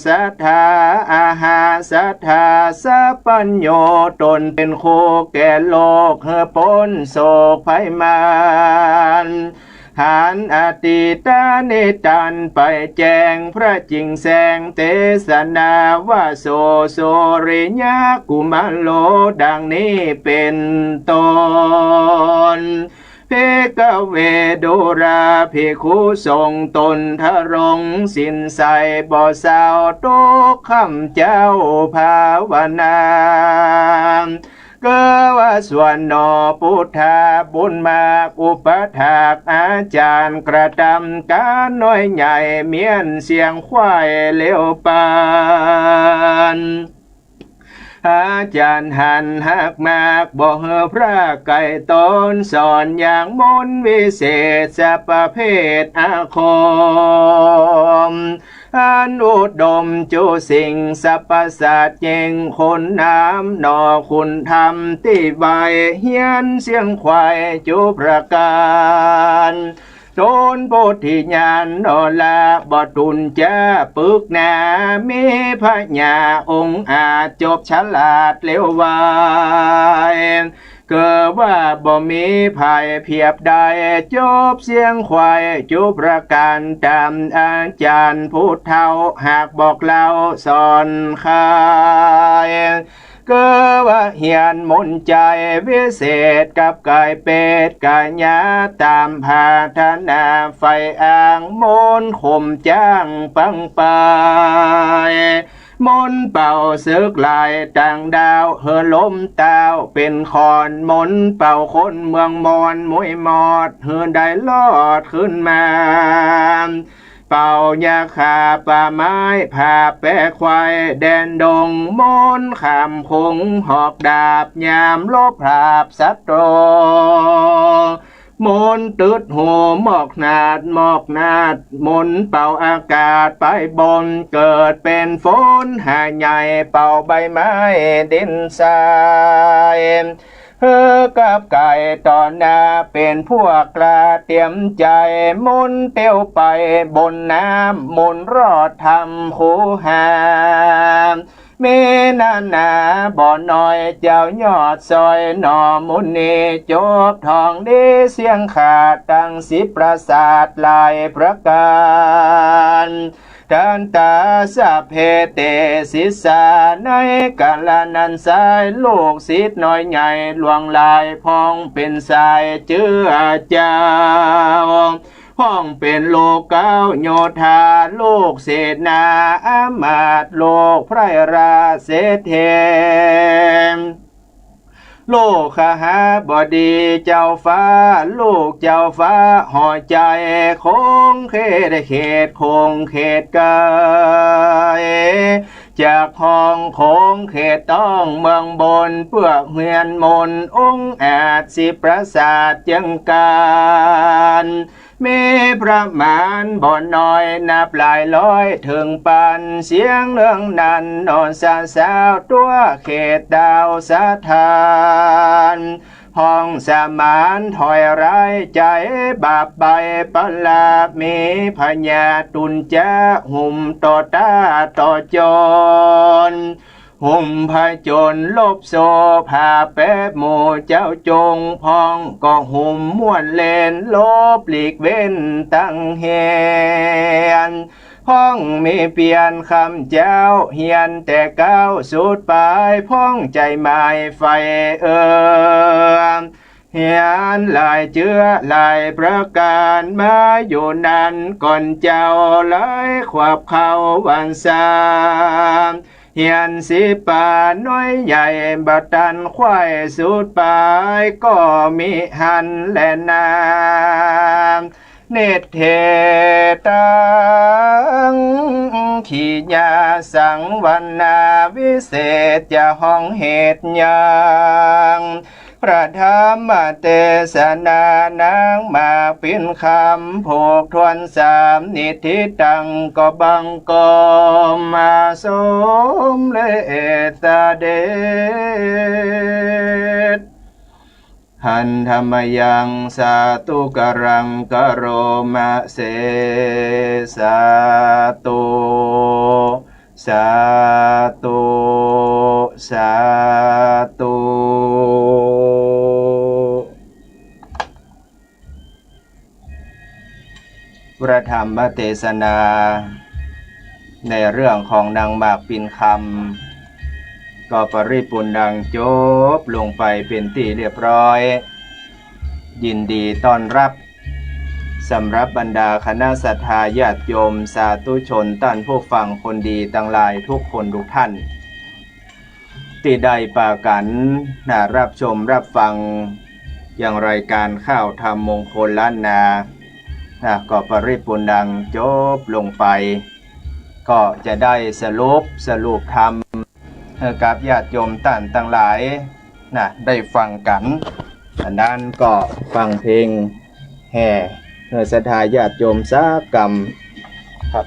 ศรัทธาอาหา ศรัทธาสัพพัญญู ต๋นเป๋นครูแก่โลก หื้อป๊นโศกภัยมาร หันอตีตานิตันไปแจ้ง พระจิ่งแสงเตสนา ว่าโสสุริยะกุมารโล ดังนี้เป๋นต้น ภิกขเวดูราภิกขุสงฆ์ ต๋นทรงศีลใสบ่เศร้า ตกค่ำเจ๊าภาวนา คือว่าส่วนหนอปุทธาบุญมาก อุปถากอาจ๋ารย์ กระตำก๋านน้อยใหญ่ เมี้ยนเสียงใคว่เร็วปาน อาจ๋ารย์หันฮักมาก บ่หื้อพรากไกลต๋น สอนอย่างมนต์วิเศษ สัพพะเพศอาคม อันอุดมจุสิ่ง สัพพะสัตว์ยิ่งคุณนาม หนอคุณธรรมตี้ไหว้ เฮียนเสียงใคว่จุประก๋าน ต๋นโพธิญาณหนอละบ่ตุนจ๊า ปึกหนามีผญาองอาจ จบฉลาดเร็วไว คือว่าบ่มีภัยเผียบใด จบเสียงใคว่จุประก๋าน ต๋ามอาจ๋ารย์ผู้เฒ่า หากบอกเล่าสอนใคร่ คือว่าเฮียนมนต์ใจ๋วิเศษ กับก๋ายเปรตก๋ายา ต๋ามผาถนาใฝ่อ้าง มนต์ข่มจ๊างปังไป มนต์เป่าเสิกลายต่างด้าว หื้อลมต้าวเป๋นคอน มนต์เป่าคนเมืองมอน มุยมอด หื้อได้รอดขึ้นมา เป่ายาฆ่าป่าไม้ ผาบแปะใคว่แดนดง มนต์ข้ามโขงหอกดาบ ยามรบผาบศัตรู มนต์ตึดหูหมอกหนาด หมอกหนาด มนต์เป่าอากาศไปบน เกิดเป๋นฝนหาใหญ่ เป่าใบไม้ดินทราย หื้อกับก๋ายต่อหน้าเป๋นพวกกล้าเตรียมใจ๋ มนต์เตียวไปบนน้ำ มนต์รอดถ้ำคูหา มีนานาบ่น้อย เจ้ายอดซอยหนอมุนี จบท่องดีเสี้ยงขาด ตั้งสิบประสาทหลายประก๋าน ทันตาสัพเพเตศิสสา ในกาละนั้นไซร้ ลูกศิษย์น้อยใหญ่หลวงหลาย พ่องเป๋นสายเจื้อเจ้า พ่องเป๋นลูกเก๊าโยธา ลูกเสนาอำมาตย์ ลูกไพร่ราชเศรษฐี ลูกขหาบดีเจ้าฟ้า ลูกเจ้าฟ้าหอใจ๋ คงเขตเขตคงเขตไก๋ จากห้องคงเขตต้องเมืองบน เปื้อเฮียนมนต์องอาจสิบประสาทเจิ่งกั๋น มีประมาณบ่น้อยนับหลายร้อยเถิงปัน เสียงเรื่องนั้นหนอสะสาว ตั๋วเขตดาวสถาน ห้องสมานถอยร้าย ใจ๋บาปใบ้ปะละ มีผญาตุนจะ หุมต่อต้าต่อจน หุมผจญลบโซ่ผาแปบหมู่เจ้าจง พ่องก็หุมม่วนเล่น ลบหลีกเว้นตังเหียน พ่องมีเปียรคำเจ้า เฮียนแต่เก๊าสุดป๋าย พ่องใจ๋หมายใฝ่เอ่อ เฮียนหลายเจื้อหลายประก๋าน มาอยู่นั้นก่อนเจ้าหลายขวบเข้าวันซา เฮียนสิบป๋าน้อยใหญ่ บ่ตันไขว่สุดป๋าย ก็มิหั้นแลนา นิเทศตัง ขีญาสังวรรณา วิเศษจะฮ้องเหตุหยัง พระธรรมเตสนานางหมากปิ่นคำ ผูกถ้วนสาม นิทธิตัง ก็บังคมมาสมเร็จเสด็จ หันธมยังสาธุกรังกโรมะเส สาธุ สาธุ สาธุ พระธรรมเตสนา ในเรื่องของนางหมากปิ่นคำ ก็ปริปุณณังจบลงไปเป๋นตี้เรียบร้อย ยินดีต้อนรับ สำหรับบรรดาคณะศรัทธาญาติโยมสาธุชนต้านผู้ฟังคนดีตังหลายทุกคนทุกท่าน ตี้ได้ปากั๋น นะ ฮับชมฮับฟัง ยังรายก๋านข่าวธรรมมงคลล้านนา นะ ก็ปริปุณณังจบลงไป ก็จะได้สรุป สรุปธรรม หื้อกับญาติโยมต้านตังหลาย นะ ได้ฟังกั๋น อันนั้นก็ฟังเพลงแห่ หื้อศรัทธาญาติโยมสักกำครับ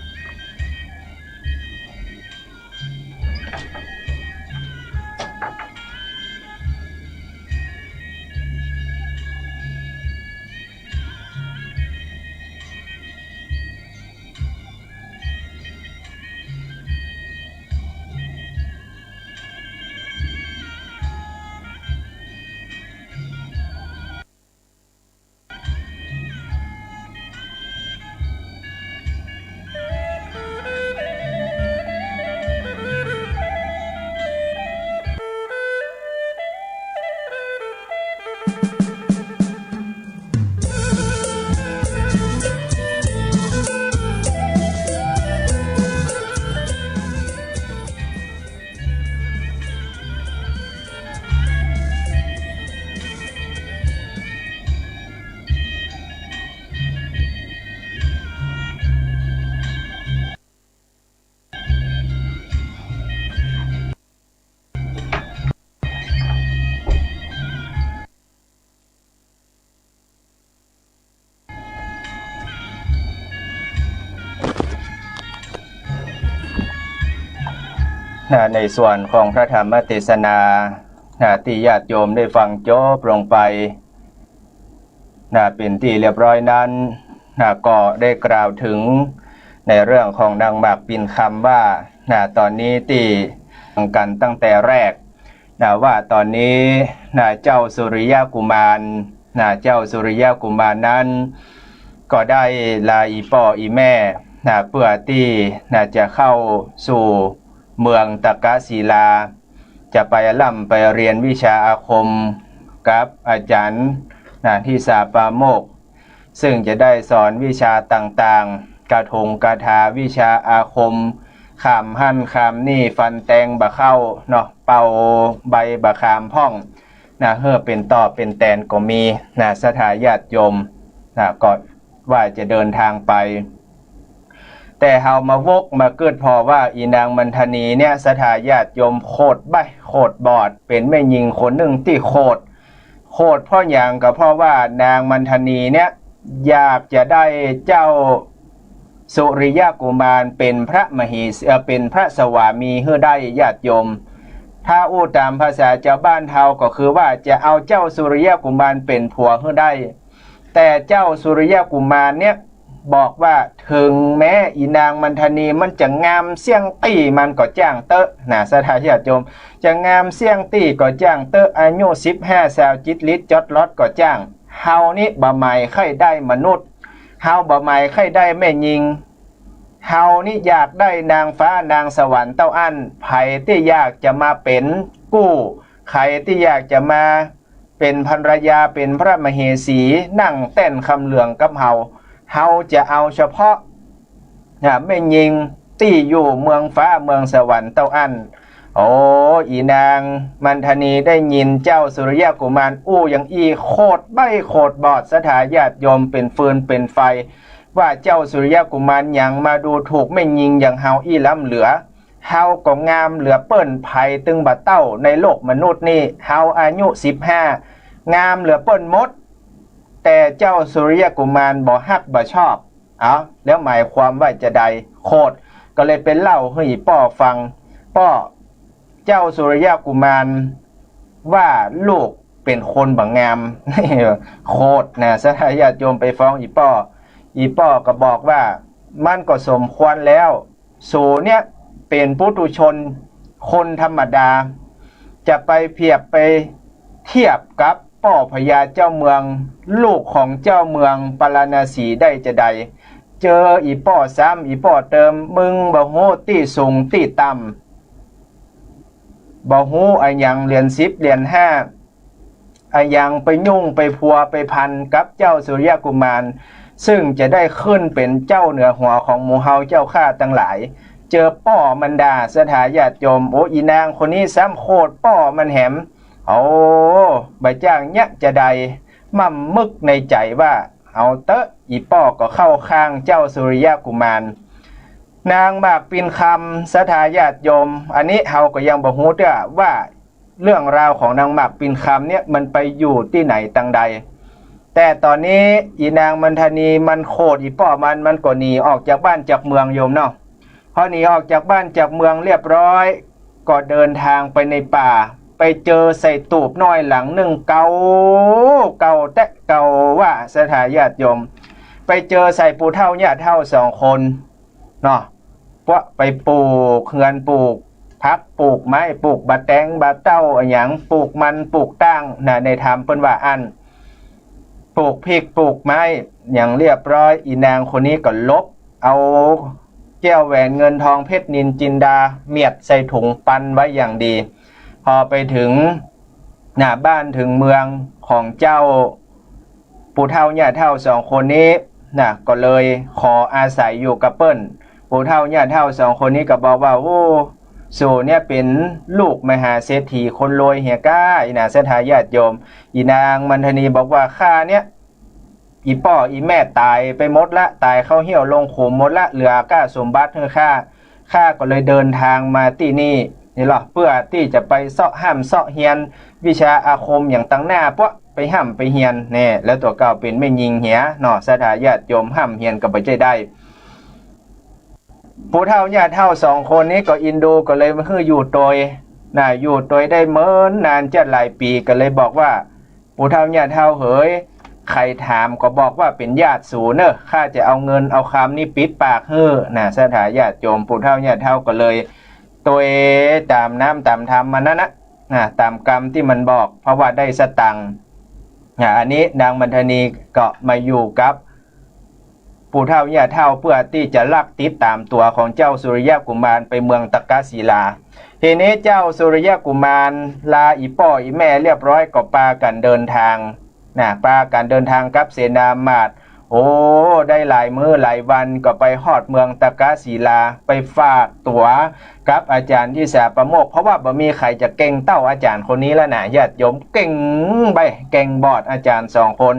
นะ ในส่วนของพระธรรมเตสนา นะ ตี้ญาติโยมได้ฟังจบลงไป นะ เป๋นตี้เรียบร้อยนั้น นะ ก็ได้กล่าวเถิงในเรื่องของนางหมากปิ่นคำว่า นะ ต๋อนนี้ตี้ฟังกั๋นตั้งแต่แรก นะ ว่าต๋อนนี้ นะ เจ้าสุริยกุมาร นะ เจ้าสุริยกุมารนั้น ก็ได้ลาอี่ป้ออี่แม่ นะ เปื้อตี้ นะ จะเข้าสู่เมืองตะกศิลา จะไปร่ำไปเฮียนวิชาอาคมกับอาจ๋ารย์ นะ ทิสาปาโมกข์ ซึ่งจะได้สอนวิชาต่างๆ กาถงกาถาวิชาอาคม ขามหั้นขามนี่ ฟันแตงบ่าเข้าเนาะ เป่าใบบ่าขามพ่อง นะ หื้อเป๋นต่อเป๋นแตนก็มี นะ ศรัทธาญาติโยม นะ ก็ว่าจะเดินทางไป แต่เฮามาวกมากึ๊ดผ่อว่า อี่นางมันทนีเนี่ย ศรัทธาญาติโยม โขดใบ้ โขดบอด เป๋นแม่ญิงคนนึ่งตี้โขด โขดเพราะหยัง ก็เพราะว่านางมันทนีเนี่ย อยากจะได้เจ้าสุริยกุมารเป๋นพระมเหสี เอ่อ เป๋นพระสวามีหื้อได้ ญาติโยม ถ้าอู้ต๋ามภาษาจาวบ้านเฮาก็คือว่าจะเอาเจ้าสุริยกุมารเป๋นผัวหื้อได้ แต่เจ้าสุริยกุมารเนี่ยบอกว่า เถิงแม้อี่นางมันทนีมันจะงามเสี้ยงตี้มันก็จ้างเต๊อะ นะ ศรัทธาญาติโยม จะงามเสี้ยงตี้ก็จ้างเต๊อะ อายุสิบห้า ซาว จิตรลิดจ๊อดลอดก็จ้าง เฮานี่บ่หมายใค่ได้มนุษย์ เฮาบ่หมายใค่ได้แม่ญิง เฮานี่อยากได้นางฟ้านางสวรรค์เต้าอั้น ใผตี้อยากจะมาเป๋นกู้ ใผตี้อยากจะมา ป๋นภรรยา ป๋นพระมเหสี นั่งแต้นคำเหลืองกับเฮา เฮาจะเอาเฉพาะ นะ แม่ญิงตี้อยู่เมืองฟ้าเมืองสวรรค์เต้าอั้น โอ้ อี่นางมันทนีได้ยินเจ้าสุริยกุมารอู้อย่างอี้ โขดใบ้โขดบอด ศรัทธาญาติโยม เป๋นฟืนเป๋นไฟ ว่าเจ้าสุริยกุมารหยังมาดูถูกแม่ญิงอย่างเฮาอี้ล้ำเหลือ เฮาก็งามเหลือเปิ้น ใผตึงบ่เต้าในโลกมนุษย์นี่ เฮาอายุสิบห้า งามเหลือเปิ้นหมด แต่เจ้าสุริยกุมารบ่ฮักบ่ชอบ เอ้า แล้วหมายความว่าจาใด โขดก็เลยไปเล่าหื้ออี่ป้อฟัง ป้อ เจ้าสุริยกุมารว่าลูกเป๋นคนบ่งาม โขดนะ ศรัทธาญาติโยมไปฟ้องอี่ป้อ อี่ป้อก็บอกว่ามันก็สมควรแล้ว สูเนี่ยเป๋นปุถุชน คนธรรมดา จะไปเปรียบไปเทียบกับป้อพญาเจ้าเมือง ลูกของเจ้าเมืองปาราณสีได้จาใด เจออี่ป้อซ้ำอี่ป้อเติม มึงบ่ฮู้ตี้สูงตี้ต่ำ บ่ฮู้อะหยังเหรียญสิบเหรียญห้า อะหยังไปยุ่งไปพัวไปพันกับเจ้าสุริยกุมาร ซึ่งจะได้ขึ้นเป๋นเจ้าเหนือหัวของหมู่เฮาเจ้าข้าตังหลาย เจอป้อมันด่า ศรัทธาญาติโยม โอ้ อี่นางคนนี้ซ้ำโขดป้อมันแหม โอ้ บ่จ้างเยียะจาใด ม่ำมึกในใจ๋ว่า เอาเต๊อะ อี่ป้อก็เข้าข้างเจ้าสุริยกุมาร นางหมากปิ่นคำ ศรัทธาญาติโยม อันนี้เฮาก็ยังบ่ฮู้เตื้อว่า เรื่องราวของนางหมากปิ่นคำเนี่ยมันไปอยู่ตี้ไหนตังใด แต่ต๋อนนี้อี่นางมันทนีมันโขดอี่ป้อมัน มันก็หนีออกจากบ้านจากเมืองโยมเนาะ พอหนีออกจากบ้านจากเมืองเรียบร้อย ก็เดินทางไปในป่า ไปเจอใส่ตูบน้อยหลังนึ่งเก่า เก่าแต๊เก่าว่า ศรัทธาญาติโยม ไปเจอใส่ปู่เฒ่าย่าเฒ่าสองคน เนาะ พวกไปปลูกเฮือนปลูกผักปลูกไม้ ปลูกบ่าแตงบ่าเต้าอะหยัง ปลูกมันปลูกต้างนะ ในธรรมเปิ้นว่าอั้น ปลูกพริกปลูกไม้อย่างเรียบร้อย อี่นางคนนี้ก็ลบเอาแก้วแหวนเงินทองเพชรนิลจินดาเมียดใส่ถุงปันไว้อย่างดี พอไปเถิงหน้าบ้านเถิงเมืองของเจ้า ปู่เฒ่าย่าเฒ่าสองคนนี้นะ ก็เลยขออาศัยอยู่กับเปิ้น ปู่เฒ่าย่าเฒ่าสองคนนี้ก็บอกว่า โอ้ สูเนี่ยเป๋นลูกมหาเศรษฐีคนรวยเหียก้า อี่นา ศรัทธาญาติโยม อี่นางมันทนีบอกว่า ข้าเนี่ย อี่ป้ออี่แม่ต๋ายไปหมดละ ต๋ายเข้าเหี้ยวลงขุมหมดละ เหลือก้าสมบัติหื้อข้า ข้าก็เลยเดินทางมาตี้นี่ นี่ลอ เปื้อตี้จะไปเซาะฮ่ำเซาะเฮียนวิชาอาคมอย่างตังหน้า พวกไปฮ่ำไปเฮียนแน่ แล้วตั๋วเก่าเป๋นแม่ญิงเหียเนาะ ศรัทธาญาติโยม ฮ่ำเฮียนก็บ่ใจ้ได้ ปู่เฒ่าย่าเฒ่าสองคนนี้ก็อินดูก็เลยหื้ออยู่ตวยนะ อยู่ตวยได้เมินนานจะหลายปี๋ ก็เลยบอกว่า ปู่เฒ่าย่าเฒ่าเหย ใผถามก็บอกว่าเป๋นญาติสูเน่อ ข้าจะเอาเงินเอาคำนี้ปิดปากหื้อนะ ศรัทธาญาติโยม ปู่เฒ่าย่าเฒ่าก็เลยตวยต๋ามน้ำต๋ามธรรมมันนั้นนะ นะ ต๋ามกำตี้มันบอก เพราะว่าได้สตังค์นะ อันนี้นางมันทนีก็มาอยู่กับ ปู่เฒ่าย่าเฒ่าเปื้อตี้จะลักติดต๋ามตั๋วของเจ้าสุริยกุมารไปเมืองตักกศิลา ทีนี้เจ้าสุริยกุมารลาอี่ป้ออี่แม่เรียบร้อยก็ปากั๋นเดินทางนะ ปากั๋นเดินทางกับเสนามาตย์ โอ้ ได้หลายมื้อหลายวันก็ไปฮอดเมืองตักกศิลา ไปฝากตั๋วกับอาจ๋ารย์ทิสาปโมกข์ เพราะว่าบ่มีใผจะเก่งเต้าอาจ๋ารย์คนนี้แล้วนะ ญาติโยม เก่งใบ้เก่งบอด อาจ๋ารย์สองคน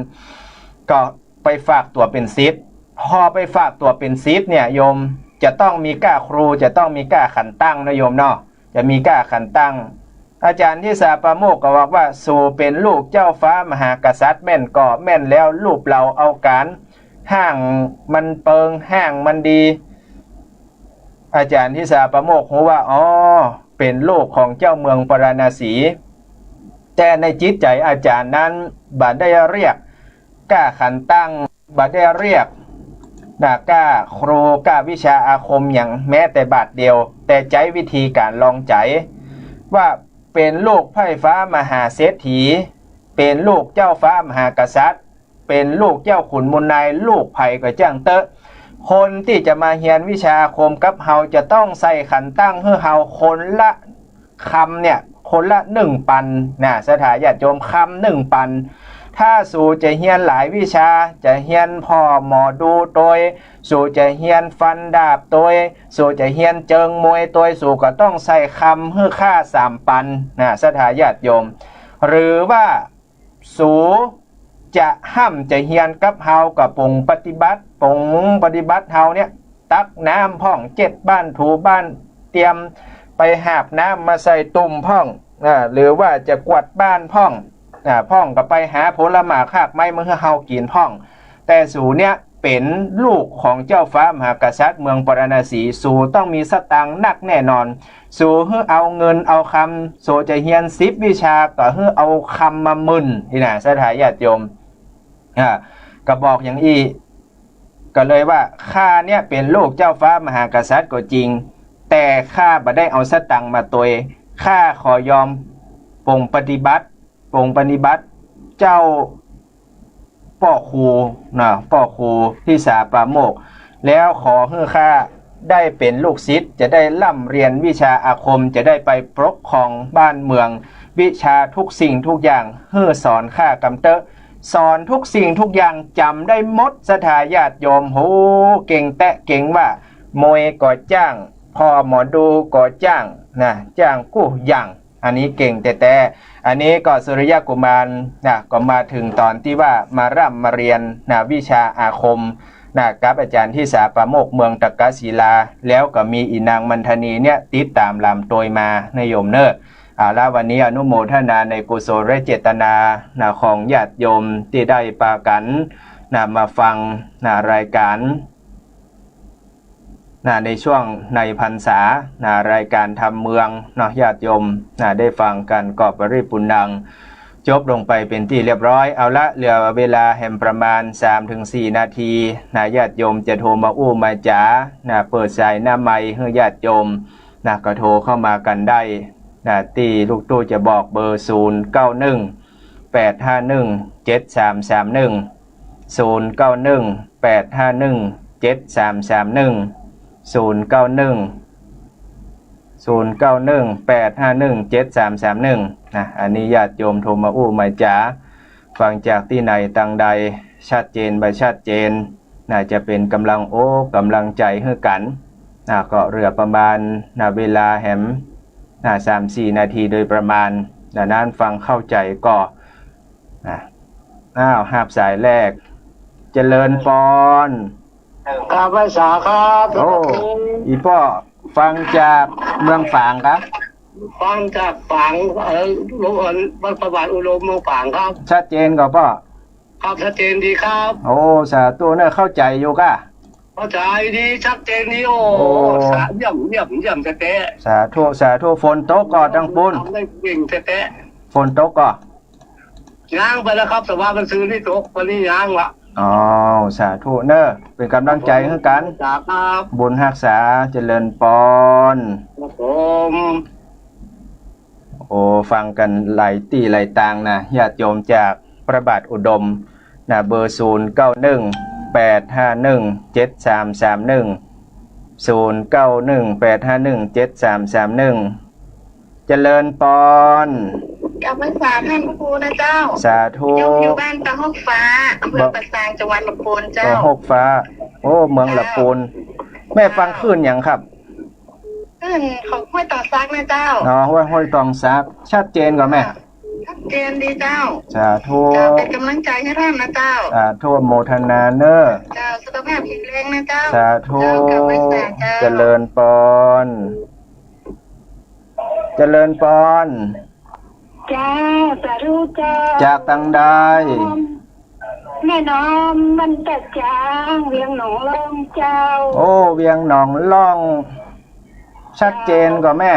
ก็ ไปฝากตั๋วเป๋นศิษย์ พอไปฝากตั๋วเป๋นศิษย์เนี่ยโยม จะต้องมีก้าครู จะต้องมีก้าขันตั้งนะโยมเนาะ จะมีก้าขันตั้ง อาจ๋ารย์ทิสาปโมกข์ก็บอกว่า สูเป๋นลูกเจ้าฟ้ามหากษัตริย์แม่นก่อ แม่นแล้ว ลูกเหล่าเอาก๋าน ฮ่างมันเปิง ฮ่างมันดี อาจ๋ารย์ทิสาปโมกข์ฮู้ว่า อ๋อ เป๋นลูกของเจ้าเมืองปาราณสี แต่ในจิตใจ๋อาจ๋ารย์นั้นบ่ได้เรียก ก้าขันตั้ง บ่ได้เรียกนะ ก้าครู ก้าวิชาอาคมหยังแม้แต่บาทเดียว แต่ใจ๊วิธีก๋านลองใจ๋ ว่าเป๋นลูกใพร่ฟ้ามหาเศรษฐี เป๋นลูกเจ้าฟ้ามหากษัตริย์ เป๋นลูกเจ้าขุนมูลนาย ลูกใผก็จ้างเต๊อะ คนตี้จะมาเฮียนวิชาอาคมกับเฮาจะต้องใส่ขันตั้งหื้อเฮาคนละ กำเนี่ย คนละนึ่งปันนะ ศรัทธาญาติโยม คำนึ่งปัน ถ้าสูจะเฮียนหลายวิชา จะเฮียนผ่อหมอดูตวย สูจะเฮียนฟันดาบตวย สูจะเฮียนเจิงมวยตวย สูก็ต้องใส่คำหื้อข้าสามปันนะ ศรัทธาญาติโยม หรือว่า สูจะฮ่ำจะเฮียนกับเฮาก็ป๋งปฏิบัติ ป๋งปฏิบัติเฮาเนี่ย ตักน้ำพ่อง เจ็ดบ้านถูบ้าน เตรียมไปหาบน้ำมาใส่ตุ่มพ่อง อ่า หรือว่าจะกวาดบ้านพ่อง อ่า พ่องก็ไปหาผลหมากฮากไม้มาหื้อเฮากิ๋นพ่อง แต่สูเนี่ยเป๋นลูกของเจ้าฟ้ามหากษัตริย์เมืองปาราณสี สูต้องมีสตางค์นักแน่นอน สูหื้อเอาเงินเอาคำ สูจะเฮียนสิบวิชาก็หื้อเอาคำมาหมื่นนี่นะ ศรัทธาญาติโยม อ่า ก็บอกอย่างอี้ ก็เลยว่า ข้าเนี่ยเป๋นลูกเจ้าฟ้ามหากษัตริย์ก็จริง แต่ข้าบ่ได้เอาสตางค์มาตวย ข้าขอยอมป๋งปฏิบัติ ป๋งปฏิบัติเจ้าป้อครูนะ ป้อครูทิสาปาโมกข์ แล้วขอหื้อข้าได้เป๋นลูกศิษย์ จะได้ร่ำเรียนวิชาอาคม จะได้ไปปกครองบ้านเมือง วิชาทุกสิ่งทุกอย่างหื้อสอนข้ากำเต๊อะ สอนทุกสิ่งทุกอย่างจ๋ำได้หมด ศรัทธาญาติโยม โห เก่งแต๊เก่งว่า มวยก็จ้าง ผ่อหมอดูก็จ้างนะ จ้างกู้อย่าง อันนี้เก่งแต๊ๆ อันนี้ก็สุริยะกุมารนะ ก็มาเถิงต๋อนตี้ว่ามาร่ำมาเฮียนนะ วิชาอาคมนะ กับอาจ๋ารย์ทิสาปาโมกข์เมืองตะกะศิลา แล้วก็มีอี่นางมันทนีเนี่ยติดต๋ามหลามตวยมานะโยมเน่อ เอาละ วันนี้อนุโมทนาในกุศลเจตนานะ ของญาติโยมตี้ได้ปากั๋นนะ มาฟังนะ รายก๋าน นะ ในช่วงในพรรษานะ รายก๋านธรรมเมืองเนาะ ญาติโยมนะ ได้ฟังกั๋นก็ปริปุณณัง จบลงไปเป๋นตี้เรียบร้อย เอาละ เหลือเวลาแหมประมาณสามถึงสี่นาทีนะ ญาติโยมจะโทรมาอู้มาจ๋านะ เปิดสายหน้าไมค์หื้อญาติโยมนะ ก็โทรเข้ามากั๋นได้นะ ตี้ลูกตู้จะบอกเบอร์ ศูนย์เก้าหนึ่ง แปดห้าหนึ่ง เจ็ดสามสามหนึ่ง ศูนย์เก้าหนึ่ง แปดห้าหนึ่ง เจ็ดสามสามหนึ่ง ศูนย์เก้าหนึ่ง ศูนย์เก้าหนึ่ง แปดห้าหนึ่ง เจ็ดสามสามหนึ่ง นะ อันนี้ญาติโยมโทรมาอู้มาจ๋า ฟังจากตี้ไหนตังใด ชัดเจนบ่ชัดเจน นะ จะเป๋นก๋ำลังอกก๋ำลังใจ๋หื้อกั๋น นะ ก็เหลือประมาณ นะ เวลาแหม นะ สามสี่นาทีโดยประมาณ นะ นั้นฟังเข้าใจ๋ก็ นะ อ้าว ฮับสายแรก เจริญปอน กราบไหว้สาครับ โอ้ อีป้อ ฟังจากเมืองฝางครับ ฟังจากฝาง เอ่อ โรง เอ่อ วัดพระบาทอุดมเมืองฝางครับ ชัดเจนก่อป้อ ครับ ชัดเจนดีครับ โอ้ สาธุเน่อ เข้าใจ๋อยู่ก้า เข้าใจ๋ดี ชัดเจนดี โอ้ โอ้ สา เยี่ยม เยี่ยม เยี่ยมแต๊ๆ สาธุ สาธุ ฝนตกก่อตังปู๊น ทำได้เก่งแต๊ๆ ฝนตกก่อ ยังไปแล้วครับ แต่ว่ามันซื่นนี่ตก วันนี้ยังละ อ้าว สาธุเน่อ เป๋นก๋ำลังใจ๋หื้อกั๋น สาธุครับ บุญฮักษา เจริญปอน ครับผม โอ้ ฟังกั๋นหลายตี้หลายตางนะ ญาติโยมจากพระบาทอุดมนะ เบอร์ ศูนย์เก้าหนึ่ง แปดห้าหนึ่ง เจ็ดสามสามหนึ่ง ศูนย์เก้าหนึ่ง แปดห้าหนึ่ง เจ็ดสามสามหนึ่ง เจริญปอน กราบไหว้สาท่านพระครูนะเจ้า สาธุ โยมอยู่บ้านตะฮกฟ้า อำเภอป่าซาง จังหวัดลำพูนเจ้า ตะฮกฟ้า โอ้ เมืองลำพูน แม่ฟังคลื่นหยังครับ คลื่นของห้วยตองซักนะเจ้า อ๋อ ห้วย ห้วยตองซัก ชัดเจนก่อแม่ ชัดเจนดีเจ้า สาธุ เจ้า เป๋นก๋ำลังใจ๋หื้อท่านนะเจ้า สาธุ โมทนาเน่อ เจ้า สุขภาพแข็งแรงนะเจ้า สาธุ เจ้า กราบไหว้สาเจ้า เจริญปอน เจริญปอน เจ้า สาธุเจ้า จากตังใด แม่น้อม บ้านตาจาง เวียงหนองล่องเจ้า โอ้ เวียงหนองล่อง ชัดเจนก่อแม่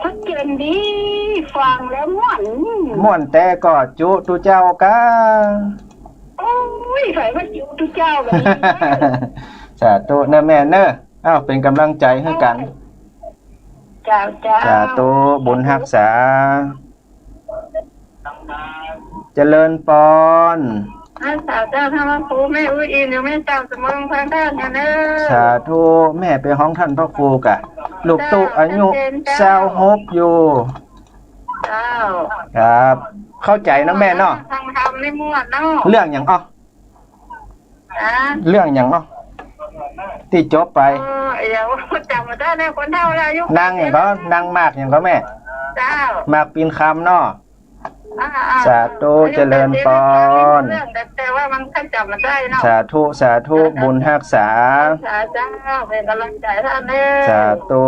ชัดเจนดี ฟังแล้วม่วน ม่วนแต๊ก่อ จุตุเจ้าก้า โอ้ย ใส่ว่าจุตุเจ้าแบบนี้ สาธุเน่อแม่เน่อ อ้าว เป๋นก๋ำลังใจ๋หื้อกั๋น เจ้า เจ้า สาธุ บุญฮักษา เจริญปอน ฮักษาเจ้า ท่านพระครู แม่อู้อินอยู่แม่เจ้า สมองพระธาตุนะเน่อ สาธุ แม่ไปฮ้องท่านพระครูก่ะ ลูกตุ๊อายุ เจ้า ซาวหกอยู่ เจ้า ครับ เข้าใจ๋เนาะแม่เนาะ ฟังธรรมในหมวดเนาะ เรื่องหยังอ้อ ฮะ เรื่องหยังอ้อ ตี้จบไป เออ เดี๋ยวจ๋ำบ่ได้แล้ว คนเฒ่าแล้ว อายุ นางหยังก่อ นางหมากหยังก่อแม่ เจ้า หมากปิ่นคำเนาะ อ่าๆ สาธุ เจริญปอน เรื่อง แต่ แต่ว่ามันก็จ๋ำบ่ได้เนาะ สาธุ สาธุ บุญฮักษา สาธุเจ้า เป๋นก๋ำลังใจ๋หื้อเน่อ สาธุ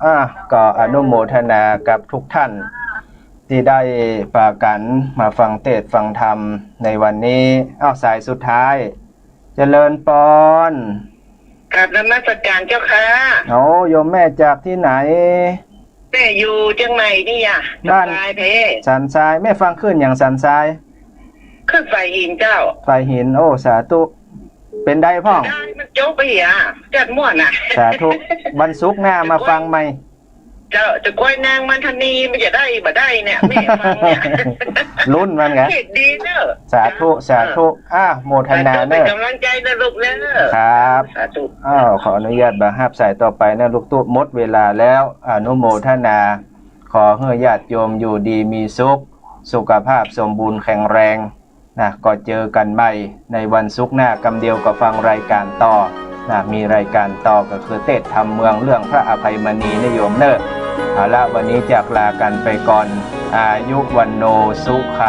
อ่ะ ก็อนุโมทนากับทุกท่าน ตี้ได้ปากั๋นมาฟังเตสน์ฟังธรรมในวันนี้ อ้าว สายสุดท้าย เจริญปอน กราบนมัสการเจ้าค่ะ โอ้ โยมแม่จากตี้ไหน แม่อยู่เจียงใหม่นี่อะ บ้าน สันทรายแท้ สันทราย แม่ฟังคลื่นหยังสันทราย คลื่นฝ่ายหินเจ้า ฝ่ายหิน โอ้ สาธุ เป๋นใดพ่อง ได้มันจบไปเหีย จัดม่วนน่ะ สาธุ วันศุกร์หน้ามาฟังใหม่ เจ้า จะก้อยนางมันทนีมันจะได้บ่ได้เนี่ย แม่ฟังเนี่ย ลุ้นมันกะ เฮ็ดดีเน่อ สาธุ สาธุ อ่ะ โมทนาเน่อ เป๋นก๋ำลังใจ๋เน่อลูกเน่อ ครับ สาธุ อ้าว ขออนุญาตบ่ฮับสายต่อไปเน่อลูกตุ๊ หมดเวลาแล้ว อนุโมทนา ขอหื้อญาติโยมอยู่ดีมีสุข สุขภาพสมบูรณ์แข็งแรง นะ ก็เจอกั๋นใหม่ในวันศุกร์หน้า กำเดียวก็ฟังรายก๋านต่อ นะ มีรายก๋านต่อก็คือเตสน์ธรรมเมืองเรื่องพระอภัยมณีนะโยมเน่อ เอาละ วันนี้จากลากั๋นไปก่อน อายุ วัณโณ สุขัง